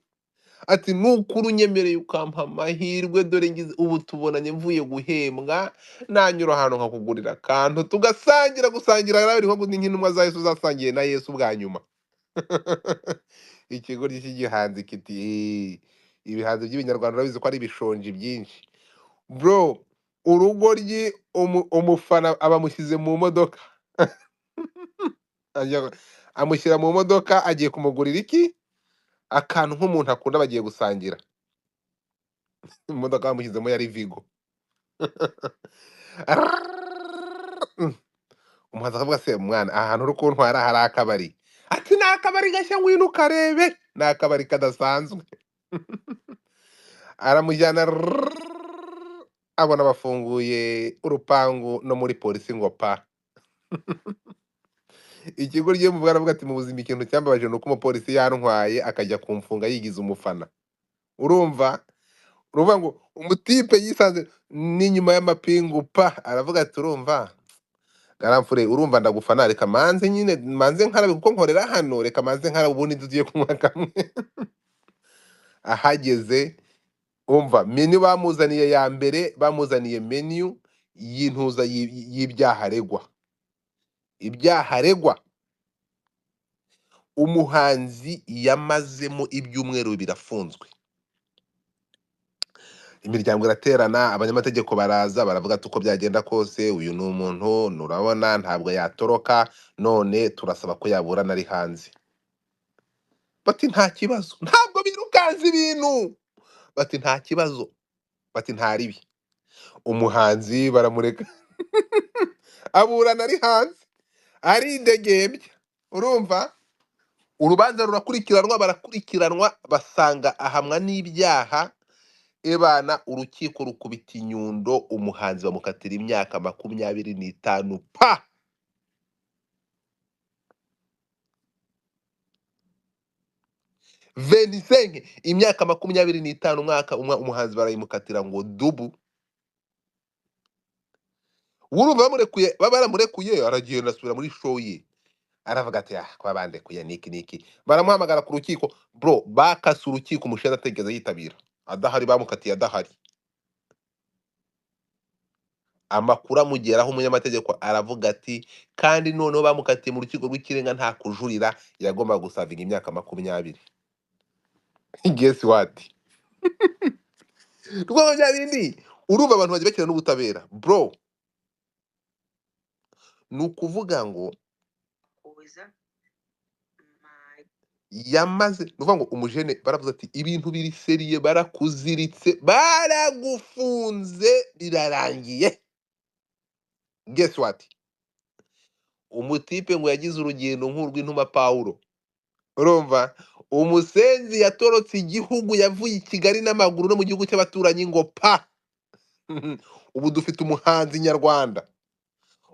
Ati nukuri unyemereye ukampa amahirwe, dore ngize ubu tubonanye mvuye guhembwa, nanyura ahantu nkakugurira akantu tugasangira. Gusangira nawe ni nko nk'intumwa za Yesu zasangiye na Yesu bwa nyuma. Ikigoryi cy'igihanzi kiti ibihanzi by'ibinyarwanda urabizi ko ari ibishonji byinshi bro. Urugoryi umufana abamushyize mu modoka, amushyira mu modoka, agiye kumugurira iki akantu nk'umuntu akunda, bagiye gusangira. Imodoka bamushyizemo yari Vigo. Umuhanzi akavuga se mwana aha hantu uri kuntwara hari akabari? Ati ni akabari gashya, ngwino ukarebe, ni akabari kadasanzwe. Aramujyana, abona bafunguye urupangu no muri polisi ngo pa. Ikigo ryo mu aravuga ati mu buzima ikintu cyambabaje ni uko umupolisi yantwaye akajya kumfunga yigize umufana. Urumva uruvuga ngo umutipe yisanze n'inyuma y'amapingu pa, aravuga ati urumva garamfure, urumva ndagufana, reka manze nyine manze nkarabe kuko nkorera hano, reka manze nkarabe ubundi tugiye kunywa kamwe. Ahageze umva menu bamuzaniye ya mbere, bamuzaniye menu y'intuza y'ibyaha aregwa, ibyaha aregwa. Umuhanzi yamazemo ibyumweru birafunzwe, imiryango iraterana, abanyamategeko baraza baravuga ati uko byagenda kose uyu ni umuntu nurabona ntabwo yatoroka, none turasaba ko yaburana ari hanze. Bati nta kibazo, ntabwo birukanka. Bavanze ibintu, bati nta kibazo, bati nta ribi. Umuhanzi baramureka aburana ari hanze, aridegembya. Urumva urubanza rurakurikiranwa, barakurikiranwa, basanga ahamwa n'ibyaha. Ebana, urukiko rukubita inyundo, umuhanzi bamukatira imyaka 25 pa 25, imyaka 25, umwaka umwe umuhanzi barayimukatira ngo dubu. Urumva bamurekuye, baramurekuye, aragenda asubira muri show ye, aravuga ati ah, kuba bandekuye niki niki. Baramuhamagara ku rukiko, bro, bakase urukiko, umushinja atigeze yitabira, adahari, bamukatiye adahari. Amakuru amugeraho, umunyamategeko aravuga ati kandi noneho bamukatiye mu rukiko rw'ikirenga nta kujurira, yagombaga gusavinga imyaka 20. Guess what? Rwaba bya bindi, urumva abantu bajya bakina n'ubutabera bro. Ni ukuvuga ngo yamaze, ni ukuvuga ngo umujene baravuze ati ibintu biri seriye, barakuziritse, baragufunze, birarangiye. Guess what? Umutipe ngo yagize urugendo nk'urw'intumwa Pawulo. Urumva umusenzi yatorotse igihugu, yavuye i Kigali n'amaguru no mu gihugu cy'abaturanyi ngo pa. Ubu dufite umuhanzi nyarwanda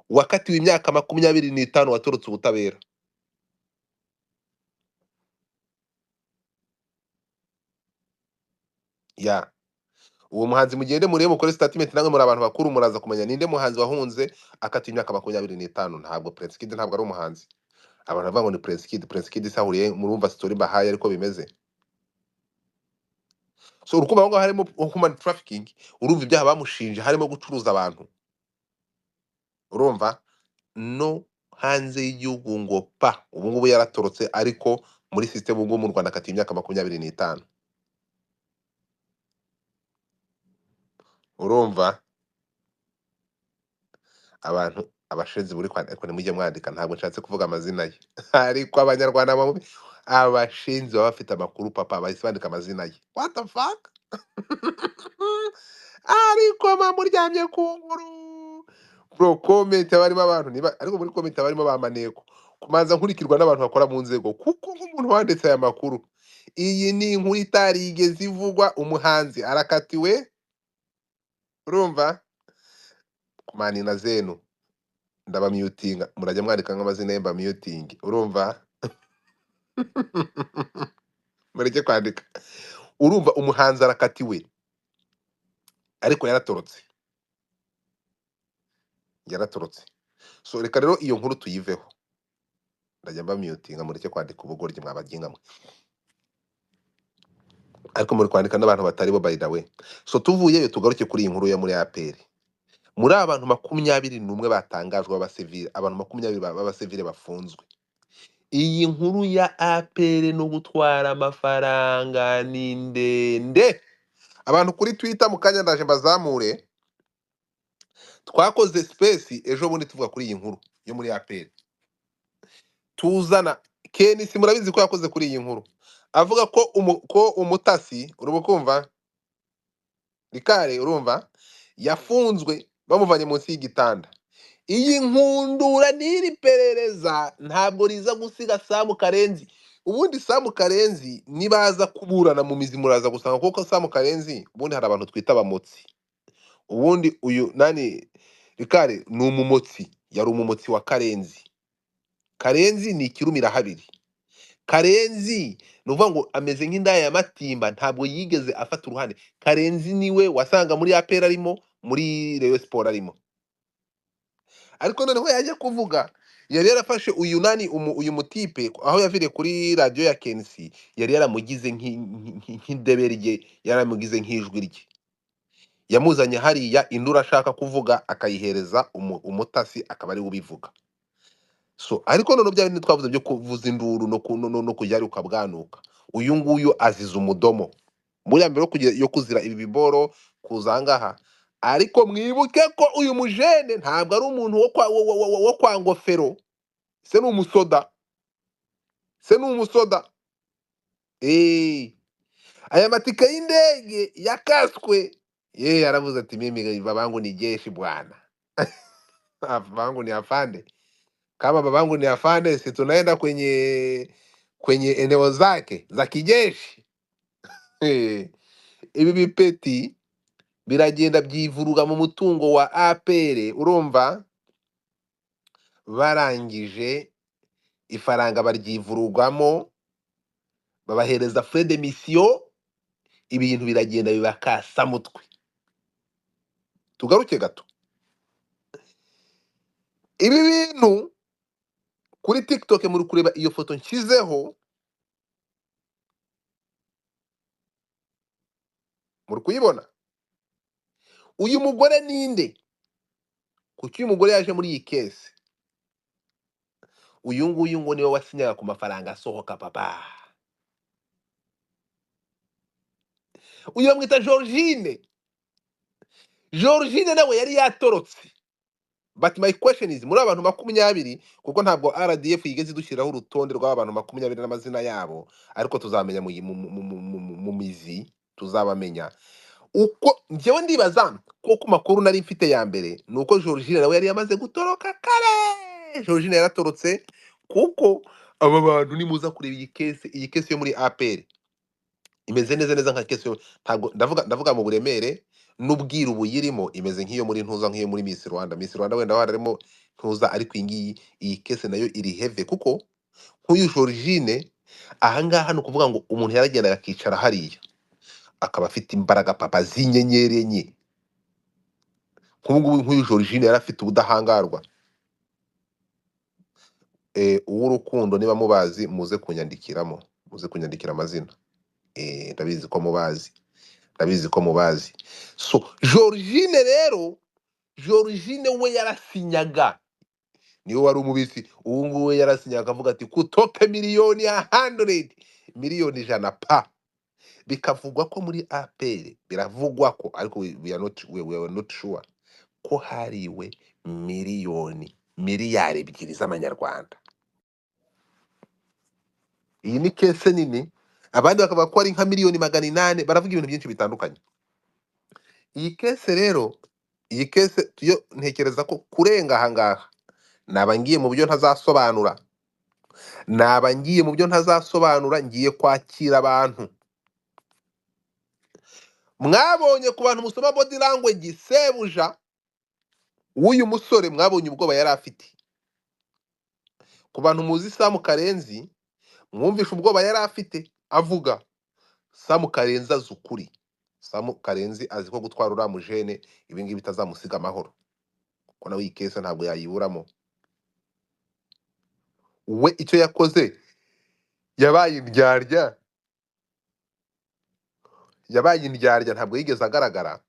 wakatiwe imyaka 25 watorotse ubutabera. Ya uwo muhanzi mugende murebe, mukore statement, namwe muri abantu bakuru muraza kumenya ninde muhanzi wahunze akatiwe imyaka 25. Ntabwo Prince Kid, ntabwo ari umuhanzi. Abantu bavuga ngo ni Prince Kid, Prince Kid isahuriye, murumva story bahaye ariko bimeze. So urukundo aho ngaho harimo human trafficking, urumva ibyaha bamushinje harimo gucuruza abantu, urumva no hanze y'igihugu ngo pa. Ubu ngubu yaratorotse, ariko muri system ubu ngubu mu Rwanda akatiwe imyaka 25. Urumva abantu abashinzi buri kwandika, ariko ntimujye mwandika, ntabwo nshatse kuvuga amazina ye. Ariko abanyarwanda abashinzi baba bafite amakuru papa, bahise bandika amazina ye. What the fuck? Ariko mama uryamye ku nkuru bro, comment abarimo abantu niba, ariko muri comment abarimo ba maneko, kumanza nkurikirwa n'abantu bakora mu nzego, kuko nk'umuntu wanditse aya makuru, iyi ni inkuru itarigeze ivugwa. Umuhanzi arakatiwe, urumva kumanina zenu ndabamyutinga, murajya mwandika nk'amazina ye mbamyutinge, urumva mureke kwandika. Urumva umuhanzi arakatiwe, ariko yaratorotse, yaratorotse. So reka rero iyo nkuru tuyiveho, ndajya mbamyutinga mureke kwandika ubugoryi mwabaginga mwe, ariko muri kwandika n'abantu batari bo by the way. So tuvuyeyo tugaruke kuri iyi nkuru yo muri APR. Muri abantu 21 batangajwe b'abasivile, abantu 20 b'abasivile bafunzwe. Iyi nkuru ya APR no gutwara amafaranga ni ndende. Abantu kuri Twitter mu kanya ndaje mbazamure, twakoze space ejo bundi tuvuga kuri iyi nkuru yo muri APR. Tuzana KNC, murabizi ko yakoze kuri iyi nkuru avuga ko ko umutasi, urimo kumva Rikare, urumva yafunzwe bamuvanye munsi y'igitanda. Iyi nkundura n'iri perereza ntabwo riza gusiga Samu Karenzi. Ubundi Samu Karenzi nibaza kuburana mu mizi muraza gusanga, kuko Samu Karenzi ubundi hari abantu twita abamotsi. Ubundi uyu nani Rikare ni umumotsi, yari umumotsi wa Karenzi. Karenzi ni ikirumira habiri. Karenzi ni ukuvuga ngo ameze nk'indaya ya Matimba, ntabwo yigeze afata uruhande. Karenzi niwe wasanga muri APR arimo, muri Rayon Sport arimo. Ariko noneho yajya kuvuga yari yarafashe uyu nani uyu mutipe aho yaviriye kuri radio ya KNC, yari yaramugize nk'idebe rye, yaramugize nk'ijwi rye. Yamuzanye hariya induru ashaka kuvuga akayihereza umutasi akaba ari we ubivuga. So ariko none bya bindi twavuze byo kuvuza induru no kujya ari ukabwanuka, uyu nguyu aziza umudomo muri mbere yo kuzira ibi biboro kuza ngaha. Ariko mwibuke ko uyu mujene ntabwo ari umuntu wo kwa ngofero, se ni umusoda, se ni umusoda. Aya matike y'indege yakaswe, ye yaravuze ati mimi babangu ni jeshi bwana, babangu ni afande. Kama babangu ni afande, si tunaenda kwenye eneo zake za kijeshi. Ibi bipeti biragenda byivuruga mu mutungo wa APR, urumva barangije ifaranga baryivurugamo, babahereza frais de mission, ibintu biragenda bibakasa mutwe. Tugaruke gato, ibi bintu kuri TikTok muri kureba iyo foto nshyizeho, muri kuyibona. Uyu mugore ninde? Kuki uyu mugore yaje muri iyi kese? Uyu nguyu ngo niwe wasinyaga ku mafaranga asohoka papa. Uyu bamwita Georgine. Georgine nawe yari yatorotse. But my question is, muri abantu 20, kuko ntabwo RDF yigeze idushyiraho urutonde rw'abantu 20 n'amazina yabo, ariko tuzamenya mu mizi, tuzabamenya. Uko njyewe ndibaza ko ku makuru nari mfite ya mbere ni uko Georgine nawe yari yamaze gutoroka kare. Georgine yaratorotse, kuko aba bantu nimuza kureba iyi kese yo muri APR imeze neza neza nka kese ntabwo ndavuga mu buremere n'ubwiru buyirimo, imeze nk'iyo muri ntuza, nk'iyo muri Miss Rwanda. Miss Rwanda wenda harimo ntuza, ariko iyi kese nayo iri heve, kuko nk'uyu Georgine ahangaha ni ukuvuga ngo umuntu yaragendaga akicara hariya akaba afite imbaraga papa z'inyenyeri enye. Nk'ubu ngubu nk'uyu Georgine yari afite ubudahangarwa. Uw'urukundo niba mubazi muze kunyandikiramo, muze kunyandikira amazina. Ndabizi ko mubazi, ndabizi ko mubazi. So Georgine rero, Georgine we yarasinyaga, niwe wari umubitsi. Ubu ngubu we yarasinyaga akavuga ati kutoke miliyoni ya 100, miliyoni 100 pa. Bikavugwa ko muri APR, biravugwa ko, ariko we are not sure ko hariwe miliyari 2 z'amanyarwanda. Iyi ni kese nini, abandi bakavuga ko ari nka miliyoni 800, baravuga ibintu byinshi bitandukanye. Iyi kese rero, iyi kese yo ntekereza ko kurenga aha ngaha naba ngiye mu byo ntazasobanura, naba ngiye mu byo ntazasobanura, ngiye kwakira abantu. Mwabonye ku bantu musoma body language, sebuja w'uyu musore mwabonye ubwoba yari afite. Ku bantu muzi Sam Karenzi, mwumvishe ubwoba yari afite avuga. Sam Karenzi azi ukuri. Sam Karenzi azi ko gutwara uriya mujene ibi ngibi bitazamusiga amahoro, kuko nawe iyi kese ntabwo yayiburamo. We icyo yakoze yabaye indyarya, yabaye indyarya, ntabwo yigeze agaragara,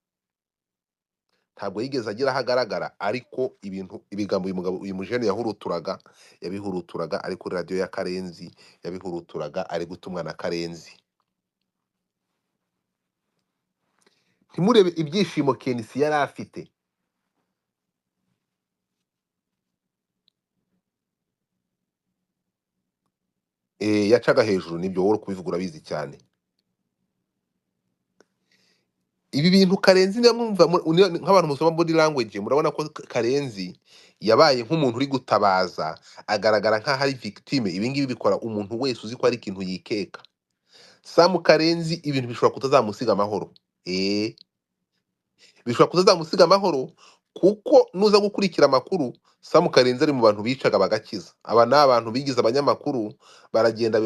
ntabwo yigeze agira aho agaragara, ariko ibintu ibigambo uyu mugabo uyu mujene yahuruturaga, yabihuruturaga ari kuri radio ya Karenzi, yabihuruturaga ari gutumwa na Karenzi. Ntimurebe ibyishimo Kenisi yari afite. Yacaga hejuru, nibyo wowe kubivuga urabizi cyane. Ibi bintu Karenzi mwumva nk'abantu musoma body language, murabona ko Karenzi yabaye nk'umuntu uri gutabaza, agaragara nk'aho ari victime. Ibi ngibi bikora umuntu wese uzi ko ari ikintu yikeka. Sam Karenzi ibintu bishobora kutazamusiga amahoro. Bishobora kutazamusiga amahoro, kuko nuza gukurikira amakuru, Sam Karenzi ari mu bantu bicaga bagakiza. Aba ni abantu bigize abanyamakuru, baragenda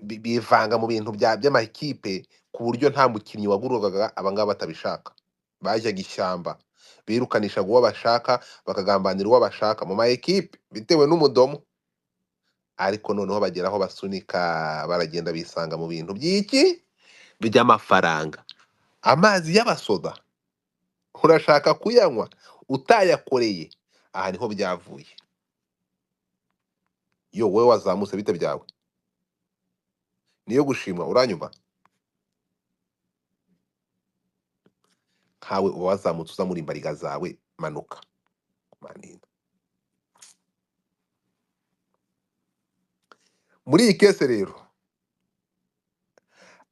bivanga mu bintu by'amakipe, ku buryo nta mukinnyi wagurwaga aba ngaba batabishaka. Bajyaga ishyamba, birukanishaga uwo bashaka, bakagambanira uwo bashaka mu ma ekipe bitewe n'umudomo. Ariko noneho bagera aho basunika, baragenda bisanga mu bintu by'iki by'amafaranga. Amazi y'abasoda urashaka kuyanywa utayakoreye, aha niho byavuye. Yo wowe wazamutse bite byawe? Niyo gushimwa, uranyumva? Nkawe uba wazamutse uza muri imbariga zawe, manuka manina. Muri iyi kese rero,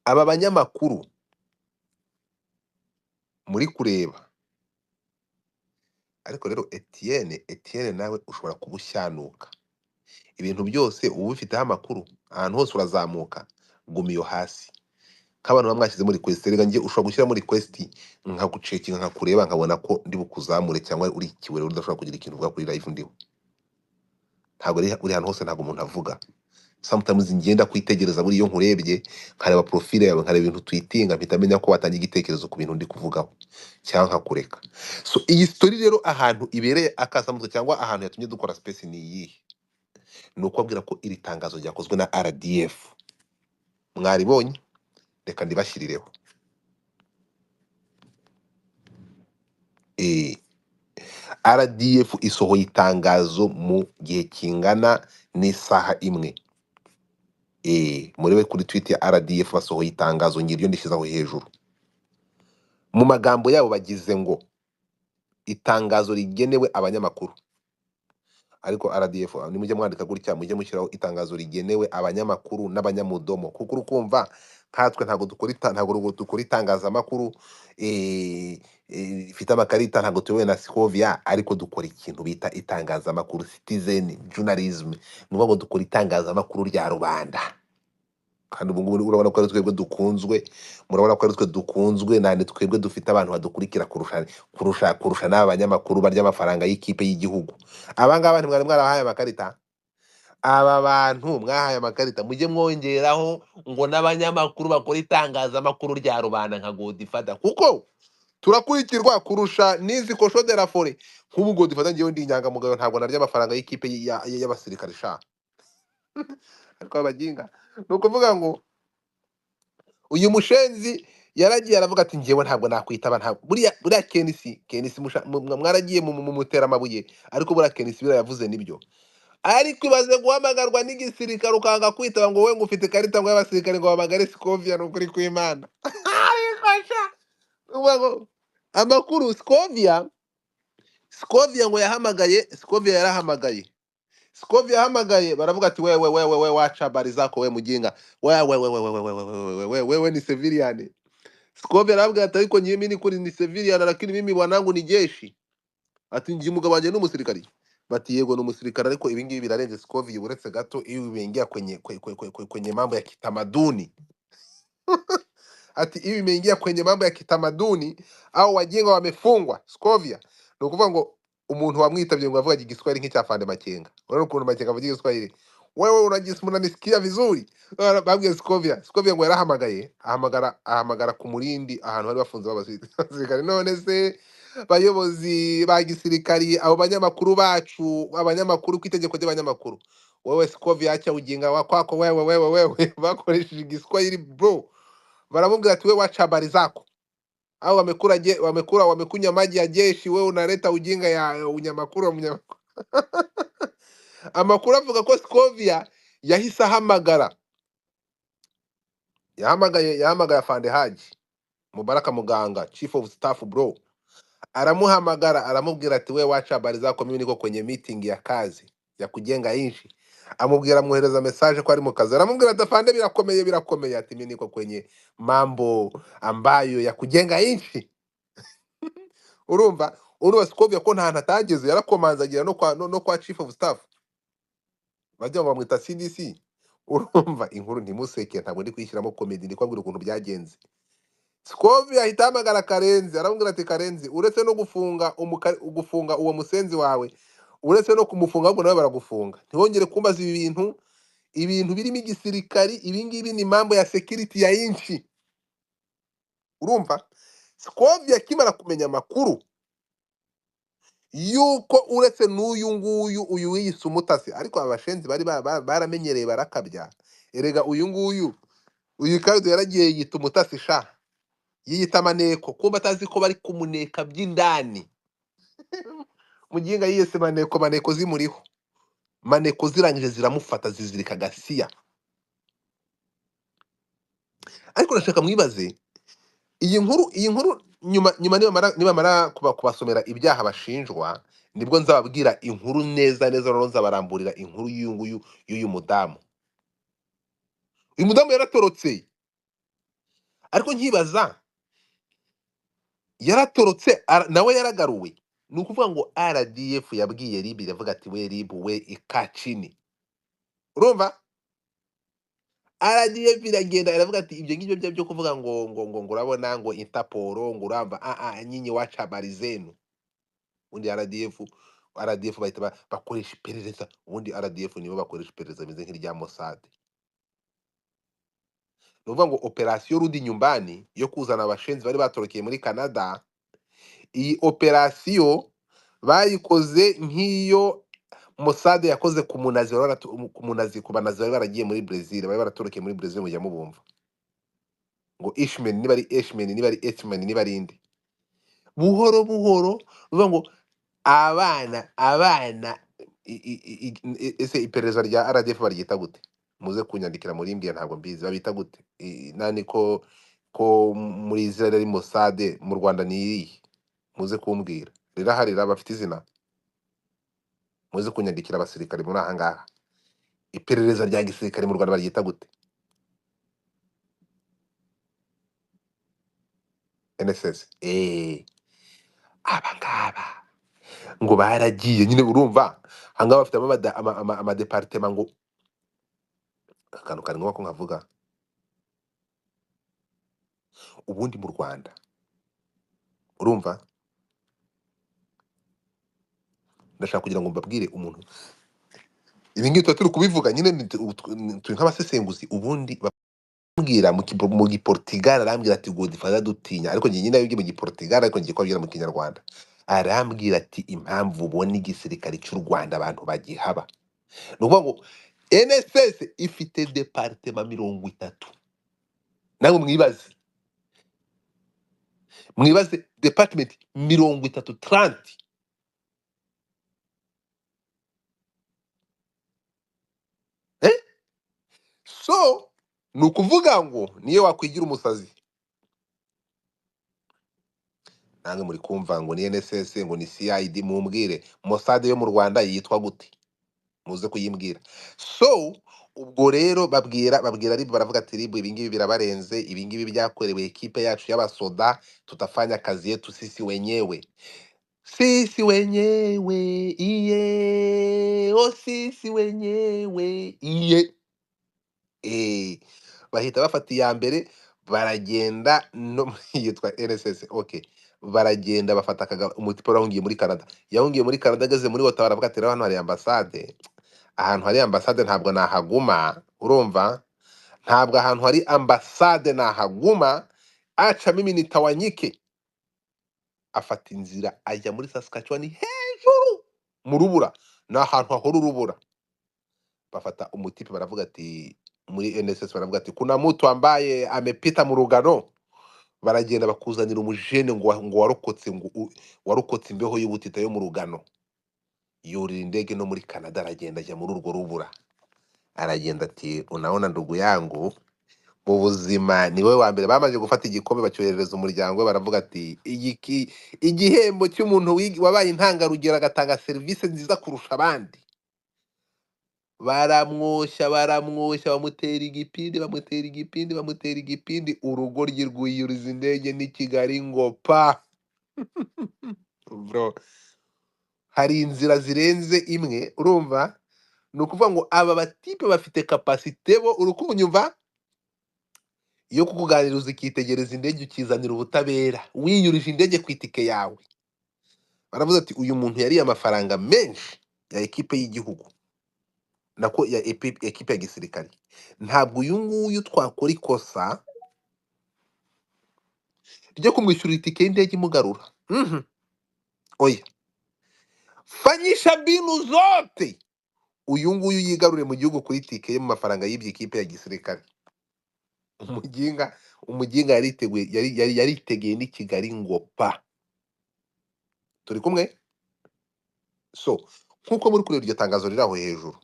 Aba banyamakuru muri kureba, ariko rero Etienne nawe ushobora kuba ushyanuka. Ibintu byose uba ubifiteho amakuru, ahantu hose urazamuka, guma iyo hasi. Nk'abantu baba mwashyize muri request, rega njye ushobora gushyira muri request nkagucekinga, nkakureba, nkabona ko ndi bukuzamure, cyangwa uri ikiwere udashobora kugira ikintu uvuga kuri live ndiho. Ntabwo uri ahantu hose, ntabwo umuntu avuga. Sometimes ngenda kwitegereza, buriya iyo nkurebye nkareba profile yawe, nkareba ibintu twitinga, mpita menya ko watangiye igitekerezo ku bintu ndi kuvugaho, cyangwa nkakureka. So iyi story rero ahantu ibereye akasamutwe, cyangwa ahantu yatumye dukora space ni iyihe? Ni ukubabwira ko iri tangazo ryakozwe na RDF. Mwaribonye, reka ndibashyirireho. RDF isohoye itangazo mu gihe kingana n'isaha imwe. Murebe kuri tweet ya RDF, basohoye itangazo, ngiryo ndishyizeho hejuru. Mu magambo yabo bagize ngo itangazo rigenewe abanyamakuru. Ariko RDF nimujye mwandika gutya, mujye mushyiraho itangazo rigenewe abanyamakuru n'abanyamudomo, kuko urukumva nkatwe ntabwo dukora ntabwo dukora itangazamakuru ifite amakarita, ntabwo tuyobowe na Scovia, ariko dukora ikintu bita itangazamakuru, citizen journalism. Ni ukuvuga ngo dukora itangazamakuru rya rubanda. Kandi ubu ngubu urabona ko ari twebwe dukunzwe, murabona ko ari twe dukunzwe, nane twebwe dufite abantu badukurikira kurusha n'aba banyamakuru barya amafaranga y'ikipe y'igihugu. Aba ngaba ntimwari mwarabahaye amakarita? Aba bantu mwahaye amakarita, mujye mwongeraho ngo n'abanyamakuru bakora itangazamakuru rya rubanda nka Godfather, kuko turakurikirwa kurusha n'izi kosho de la forêt. Nk'ubu Godfather, ngewe ndi inyangamugayo, ntabwo narya amafaranga y'ikipe y'abasirikare sha. Ariko abaginga, ni ukuvuga ngo uyu mushenzi yaragiye aravuga ati ngewe ntabwo nakwitaba, ntabwo buriya Kenisi mwaragiye mumutera amabuye, ariko buriya Kenisi biriya yavuze nibyo. Ariko ibaze guhamagarwa n'igisirikare ukanga kwitaba ngo wowe ngo ufite ikarita ngo y'abasirikare ngo bahamagare Scovia, ni ukuri kw'Imana. Ariko sha, uvuga ngo amakuru Scovia ngo yahamagaye, Scovia yarahamagaye, Scovia yahamagaye, baravuga ati wewe wewe wewe wacha habari zako we mujinga, wewe wewe wewe wewe wewe wewe wewe ni civilian. Scovia arababwira ati ariko mimi ni kuri ni civilian, lakini mimi bwanangu ni jeshi. Ati njye umugabo wanjye ni umusirikari. Bati yego ni umusirikare, ariko ibi ngibi birarenze Scovia, uretse gato iyo bimeingia kwenye mambo ya kitamaduni. Ati ibi imeingia kwenye mambo ya kitamaduni au wajinga wamefungwa. Scovia ni ukuvuga ngo umuntu wamwitabye ngo avuga igiswahili nk'icya Fande Makenga. Urabona ukuntu Makenga avuga igiswahili, wewe unanisikia vizuri. Babwiye Scovia ngo yarahamagaye, ahamagara ku murindi ahantu bari bafunze abasirikare. None se bayobozi ba gisirikari, abo banyamakuru bacu, abanyamakuru ku itegeko ry'abanyamakuru, wewe Scovia acha ujinga wa kwako wewe wewe wewe. Bakoresheje igiswahili bro, baramubwira ati wewe wacha habari zako, au wamekula wamekunywa maji ya jeshi, wewe unaleta ujinga ya unyamakuru wa munyamakuru. Amakuru avuga ko Scovia yahise ahamagara, yahamagaye Afande Haji Mubaraka Muganga, chief of staff bro, aramuhamagara aramubwira ati we wacha habari zako, mimi niko kwenye meeting ya kazi ya kujenga inchi. Amubwira, amwohereza message ko ari mu kazi, aramubwira ati afande birakomeye birakomeye, ati mimi niko kwenye mambo ambayo ya kujenga inchi. Urumva Scovia ko nta hantu atageze, yarakomanze agera no kwa chief of staff, bajya bamwita CDC. Urumva inkuru ntimuseke, ntabwo ndi kuyishyiramo comedy, ndi kubabwira ukuntu byagenze. Scovia ahita ahamagara Karenzi, aramubwira ati Karenzi, uretse no gufunga uwo musenzi wawe, uretse no kumufunga ahubwo nawe baragufunga, ntiwongere kumbaza ibi bintu, ibintu birimo igisirikari, ibi ngibi ni mambo ya security ya inchi. Urumva Scovia akimara kumenya amakuru yuko uretse n'uyu nguyu uyu wiyise umutasi, ariko abashenzi bari baramenyereye barakabya. Erega uyu nguyu uyu Karido yaragiye yiyita umutasi sha, yiyita maneko, kumba atazi ko bari kumuneka by'indani. Muginga yiyese maneko, maneko zimuriho, maneko zirangije ziramufata zizirika gasiya. Ariko ndashaka mwibaze iyi nkuru nyuma nibamara kubasomera ibyaha bashinjwa, nibwo nzababwira inkuru neza neza, noneho nzabaramburira inkuru y'uyu nguyu y'uyu mudamu. Uyu mudamu yaratorotse, Ariko nkibaza, yaratorotse nawe yaragaruwe. Ni ukuvuga ngo RDF yabwiye RIB, iravuga ati we RIB we ikacini. Urumva, RDF iragenda iravuga ati ibyo ngibyo byo kuvuga ngo ngo ngo ngo urabona ngo Interpol ngo uramba a a nyinyi wacha habari zenu. Ubundi RDF bahita bakoresha iperereza. Ubundi RDF nibo bakoresha iperereza bimeze nk'irya Mossad. Ni ukuvuga ngo operasiyo Rudi Nyumbani yo kuzana abashenzi bari batorokeye muri Canada, iyi operasiyo bayikoze nk'iyo Mossad yakoze ku munazi ku munazi, ku banazi bari baragiye muri Brazil, bari baratorokeye muri Brazil, mujya mubumva ngo Ishman, niba ari Eshman, niba ari Eshman, niba ari inde. Buhoro buhoro bivuga ngo abana ese iperereza rya RDF baryita gute? Muze kunyandikira muri mbwira, ntabwo mbizi babita gute. Nani ko muri Israel ari Mossad, mu Rwanda ni irihe? Muze kumbwira. Rirahari, bafite izina. Muze kunyandikira abasirikare muri aha ngaha. Iperereza rya gisirikare mu Rwanda baryita gute? NSS. Aba ngaba ngo baragiye nyine, urumva ahangaha bafite amadepartema ngo akantu kari ngombwa ko nkavuga. Ubundi mu Rwanda, urumva, ndashaka kugira ngo mbabwire umuntu ibi ngibi tuba turi kubivuga nyine, turi nk'abasesenguzi. Ubundi bambwira mu Giportugal, arambwira ati Godfather dutinya, ariko njye nyine yabibwiye mu Giportugal, ariko ngiye kubabwira mu Kinyarwanda. Arambwira ati impamvu ubona igisirikare cy'u Rwanda abantu bagihaba, ni ukuvuga ngo NSS ifite departema 30. Namwe mwibaze department 30, 30. So ni ukuvuga ngo niyo wakwigira umusazi, namwe muri kumva ngo ni NSS ngo ni CID, mumbwire Mossad yo mu Rwanda yitwa gute? Muze kuyimbwira. So ubwo rero babwira RIB, baravuga ati RIB ibi ngibi birabarenze, ibi ngibi byakorewe ekipe yacu y'abasoda, tutafanya kazi yetu sisi wenyewe, sisi wenyewe iye, o sisi wenyewe iye. Bahita bafata iya mbere baragenda no yitwa NSS. Okay, baragenda bafata umutipe wahungiye muri Canada, yahungiye muri Canada ageze muri Ottawa aravuga ati hano hari ambasade, ahantu hari ambasade ntabwo nahaguma. Urumva, ntabwo ahantu hari ambasade nahaguma, aca mimi nitawanyike. Afata inzira ajya muri Saskatchewan hejuru mu rubura, ni ahantu hahora urubura. Bafata umutipe baravuga ati muri NSS baravuga ati kuna mtu ambaye amepita mu rugano. Baragenda bakuzanira umujene ngo warokotse, ngo warokotse imbeho y'ubutita yo mu rugano. Yurira indege no muri Canada, aragenda ajya muri urwo rubura. Aragenda ati unaona ndugu yangu, mu buzima ni wowe wa mbere. Bamaze gufata igikombe bacyoherereza umuryango we, baravuga ati igihembo cy'umuntu wabaye intangarugero agatanga serivisi nziza kurusha abandi. Baramwoshya, bamutera igipindi, bamutera igipindi, bamutera igipindi, urugoryi rwiyuriza indege n'i Kigali ngo pa. Bro, hari inzira zirenze imwe. Urumva, ni ukuvuga ngo aba batipe bafite kapasite bo, urukunyumva, yo kukuganiriza ukitegereza indege ukizanira ubutabera, wiyurije indege ku itike yawe. Baravuze ati uyu muntu yariye amafaranga menshi ya ekipe y'igihugu, nako ya ekipe ya gisirikare, ntabwo uyu nguyu twakora ikosa ryo kumwishyurira itike y'indege imugarura. Oya, fanyisha mbinu zote uyu nguyu yigarure mu gihugu kuri tike ye mu mafaranga y'ibyo ekipe ya gisirikare. Umuginga yariteguye, yaritegeye n'i Kigali ngo pa. Turi kumwe? So nkuko muri kureba iryo tangazo riri aho hejuru,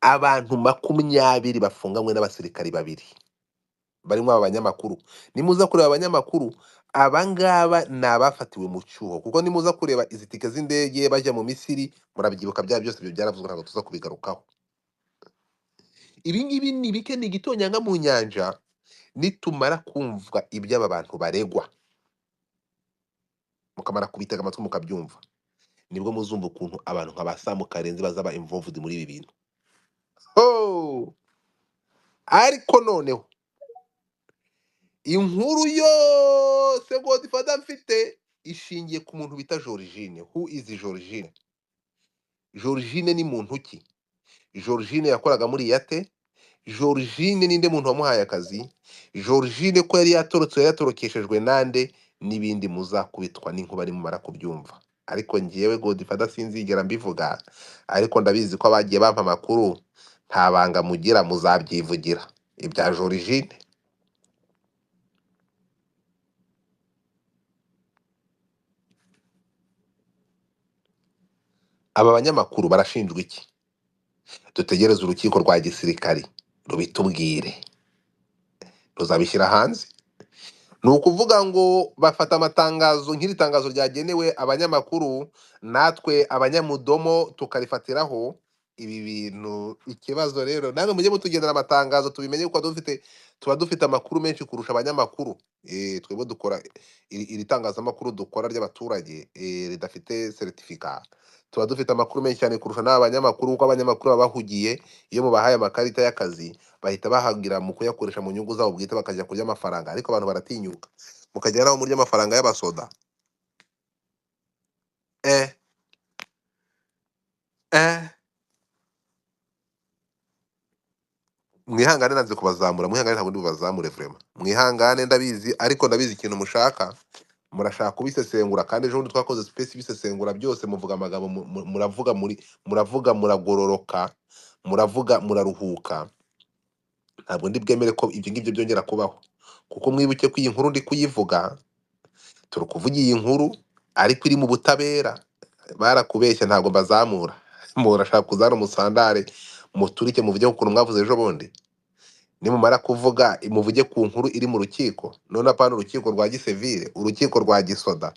abantu 20 bafunganywe n'abasirikari babiri barimo aba banyamakuru. Nimuza kureba abanyamakuru abangaba ni abafatiwe mu cyuho, kuko nimuza kureba izi tike z'indege bajya mu Misiri, murabyibuka bya byose ibyo byaravuzwe, ntabwo tuza kubigarukaho. Ibi ngibi ni bike, ni igitonyanga mu nyanja. Nitumara kumva ibyo aba bantu baregwa, mukamara kubitega amatwi mukabyumva, nibwo muzumva ukuntu abantu nka ba Samu Karenzi bazaba involved muri ibi bintu. Oh! Ariko noneho inkuru yose Godfather mfite ishingiye ku muntu bita Georgine. Who is Georgine? Georgine ni muntu ki? Georgine yakoraga muri Iyate. Georgine ninde muntu wamuhaye akazi? Georgine ko yari yatorotse, yari yatorokeshejwe nande? N'ibindi muzakubitwa n'inkuba nimumara kubyumva. Ariko ngewe Godfather sinzigera mbivuga, ariko ndabizi ko abagiye bampa amakuru nta banga mugira, muzabyivugira ibya Georgine. Aba banyamakuru barashinjwa iki? Dutegereze urukiko rwa gisirikari rubitubwire, ruzabishyira hanze. Ni ukuvuga ngo bafata amatangazo nk'iri tangazo ryagenewe abanyamakuru, natwe abanyamudomo tukarifatiraho ibi bintu. Ikibazo rero namwe mujye mutugendera amatangazo tubimenye, kuko tuba dufite amakuru menshi kurusha abanyamakuru. Twebwe dukora iri tangazamakuru dukora ry'abaturage, ridafite seritifika, tuba dufite amakuru menshi cyane kurusha n'aba banyamakuru, kuko abanyamakuru baba bahugiye, iyo mubahaye amakarita y'akazi bahita bahagira mu kuyakoresha mu nyungu zabo bwite, bakajya kurya amafaranga. Ariko abantu baratinyuka mukajya nabo murya amafaranga y'abasoda. Eh, eh. Mwihangane nanze kubazamura, mwihangane ntabwo ndi bubazamure vraiment. Mwihangane ndabizi, ariko ndabizi ikintu mushaka, murashaka kubisesengura. Kandi ejo bundi twakoze space bisesengura byose, muvuga amagambo, muravuga muri, muravuga muragororoka, muravuga muraruhuka. Ntabwo ndi bwemere ko ibyo ngibyo byongera kubaho, kuko mwibuke ko iyi nkuru ndi kuyivuga, turi kuvuga iyi nkuru ariko iri mu butabera. Barakubeshya ntabwo mbazamura. Murashaka kuzana umusandare muturike muvuge ukuntu mwavuze ejo bundi. Nimumara kuvuga muvuge ku nkuru iri mu rukiko, none apana urukiko rwa gisivile, urukiko rwa gisoda.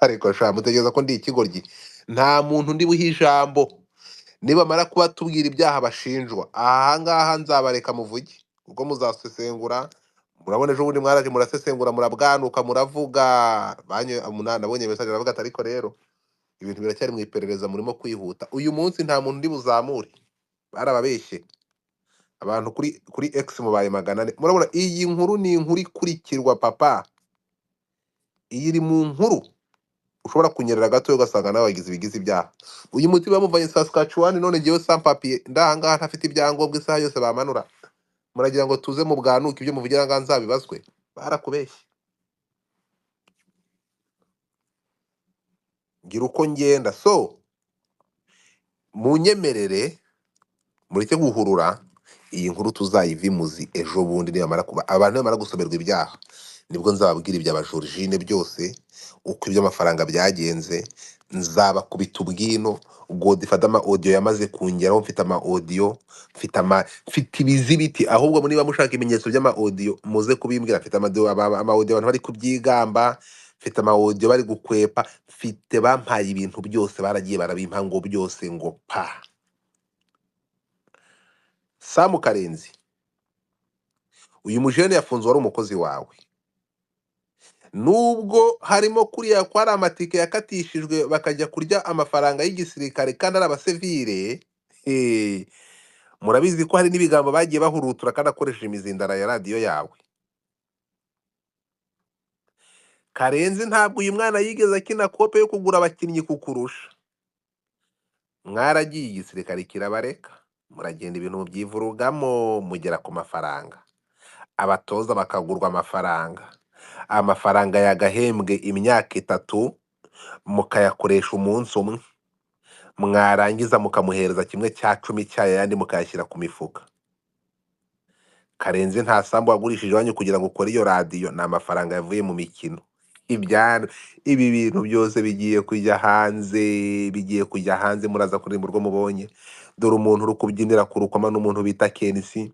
Ariko sha mutegereza ko ndi ikigoryi? Nta muntu ndi buhe ijambo. Nibamara kuba tubwira ibyaha bashinjwa ahangaha, nzabareka muvuge, kuko muzasesengura. Murabona ejo bundi mwaraje murasesengura, murabwanuka, muravuga. Nabonye message aravuga ati ariko rero ibintu biracyari mu iperereza, murimo kwihuta. Uyu munsi nta muntu ndi buzamure, barababeshye. Abantu kuri X mubaye 400. Murabona iyi nkuru ni inkuru ikurikirwa papa, iyi iri mu nkuru ushobora kunyerera gato ugasanga nawe wagize ibigize ibyaha. Uyu muti bamuvanye Saskatchewan, none ngewe sans papier ndahangaha ntafite ibyangombwa, isaha yose bamanura. Muragira ngo tuze mu bwanuke ibyo muvugira ngaha nzabibazwe? Barakubeshye. Ngira uko ngenda. So munyemerere mureke guhurura, iyi nkuru tuzayivimuzi ejo bundi nibamara kuba abantu nibamara gusomerwa ibyaha, nibwo nzababwira ibya Georgine byose, uko iby'amafaranga byagenze. Nzabakubita ubwino. Godfather ama audio yamaze kungeraho, mfite ama audio, mfite ibizibiti. Ahubwo niba mushaka ibimenyetso by'ama audio muze kubimbwira. Mfite ama audio abantu bari kubyigamba, mfite ama audio bari gukwepa, mfite bampaye ibintu byose, baragiye barabimpa ngo byose ngo pa. Samu Karenzi, uyu mujene yafunzwe wari umukozi wawe, nubwo harimo kuriya ko ari amatike yakatishijwe bakajya kurya amafaranga y'igisirikare kandi ari abasivile. Murabizi ko hari n'ibigambo bagiye bahurutura kandi akoresheje imizindaro ya radiyo yawe. Karenzi ntabwo uyu mwana yigeze akina kope yo kugura abakinnyi kukurusha. Mwaragiye igisirikare kirabareka, muragenda ibintu mubyivurugamo, mugera ku mafaranga, abatoza bakagurwa amafaranga, amafaranga yagahembwe imyaka 3 mukayakoresha umunsi umwe, mwarangiza mukamuhereza 1/10 cyayo, ayandi mukayashyira ku mifuka. Karenzi nta sambu wagurishije iwanyu kugira ngo ukore iyo radiyo, ni amafaranga yavuye mu mikino. Ibi bintu byose bigiye kujya hanze, bigiye kujya hanze, muraza kuririmba urwo mubonye. Dore umuntu uri kubyinira ku rukoma n'umuntu bita Kenisi.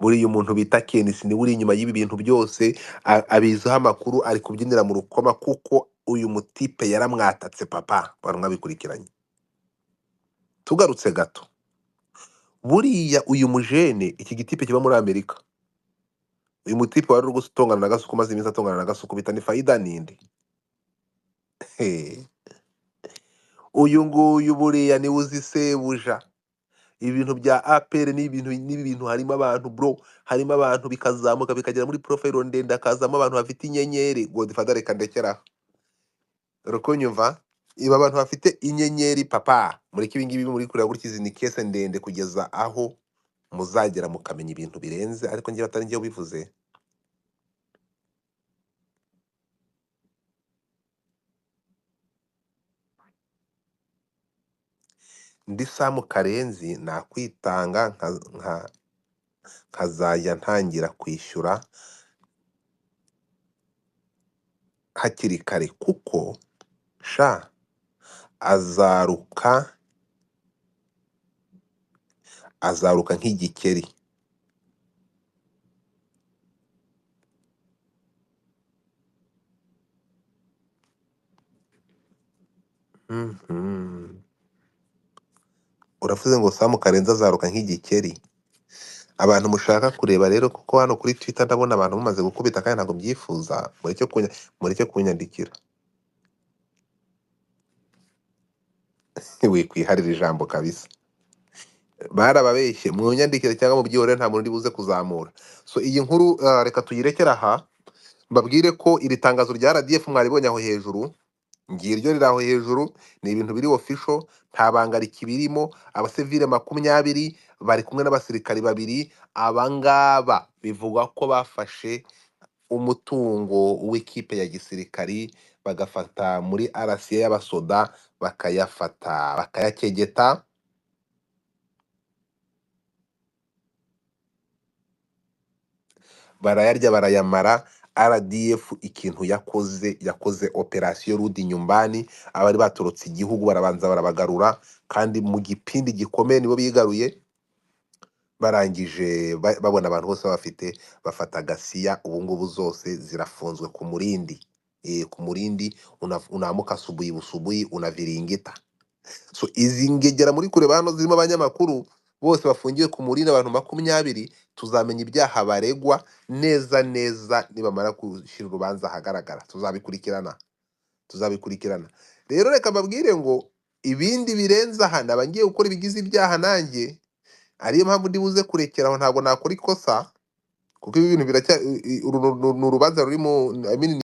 Buriya umuntu bita Kenisi niwe uri inyuma y'ibi bintu byose, abiziho amakuru, ari kubyinira mu rukoma kuko uyu mutipe yaramwatatse papa, abantu mwabikurikiranye. Tugarutse gato, buriya uyu mujene, iki gitipe kiba muri Amerika, Uyu mutipe wari uri gutongana na Gasuku, maze iminsi atongana na Gasuku bita ni Faida ninde? He. Uyu nguyu buriya niwe uzi sebuja. Ibintu bya APR ni ibintu harimo abantu bro, harimo abantu bikazamuka bikagera muri profile ndende, hakazamo abantu bafite inyenyeri. Godfather reka ndekera rukunyumva, iba abantu bafite inyenyeri papa, mureke ibi ngibi muri kureba gutya, izi ni kese ndende kugeza aho muzagera mukamenya ibintu birenze, ariko njye batari njye ubivuze. Ndi Samu Karenzi nakwitanga nkazajya ntangira kwishyura hakiri kare, kuko sha azaruka nk'igikeri. Mhm. Uravuze ngo Samu Karenzi azaruka nk'igikeri. Abantu mushaka kureba rero, kuko hano kuri Twitter ndabona abantu bamaze gukubita kandi ntabwo mbyifuza, mureke kunyandikira. Wikwiharira ijambo kabisa, barababeshye munyandikire cyangwa mubyihorere, nta muntu uri buze kuzamura. So iyi nkuru reka tuyirekere aha, mbabwire ko iri tangazo rya RDF mwaribonye aho hejuru, ngiryo riri aho hejuru, ni ibintu biri official, nta banga rikibirimo. Abasivile 20 bari kumwe n'abasirikari babiri, abangaba bivugwa ko bafashe umutungo w'ikipe ya gisirikari, bagafata muri RCA y'abasoda, bakayafata bakayakegeta, barayarya barayamara. RDF ikintu yakoze, yakoze operasiyo Rudi Nyumbani, abari batorotse igihugu barabanza barabagarura, kandi mu gipindi gikomeye nibo bigaruye. Barangije babona abantu bose bafite, bafata gasiya, ubu ngubu zose zirafunzwe ku murindi. Ku murindi unamuka subuyi busubuyi unaviringita. So izi ngegera muri kureba hano zirimo abanyamakuru bose bafungiwe ku murindi, abantu 20, tuzamenya ibyaha baregwa neza neza nibamara gushyira urubanza ahagaragara, tuzabikurikirana. Rero reka mbabwire ngo ibindi birenze aha, naba ngiye gukora ibigize ibyaha nanjye, ariyo mpamvu ndi buze kurekera aho, ntabwo nakora ikosa, kuko ibi bintu biracya uru ni urubanza ruri mu, I mean,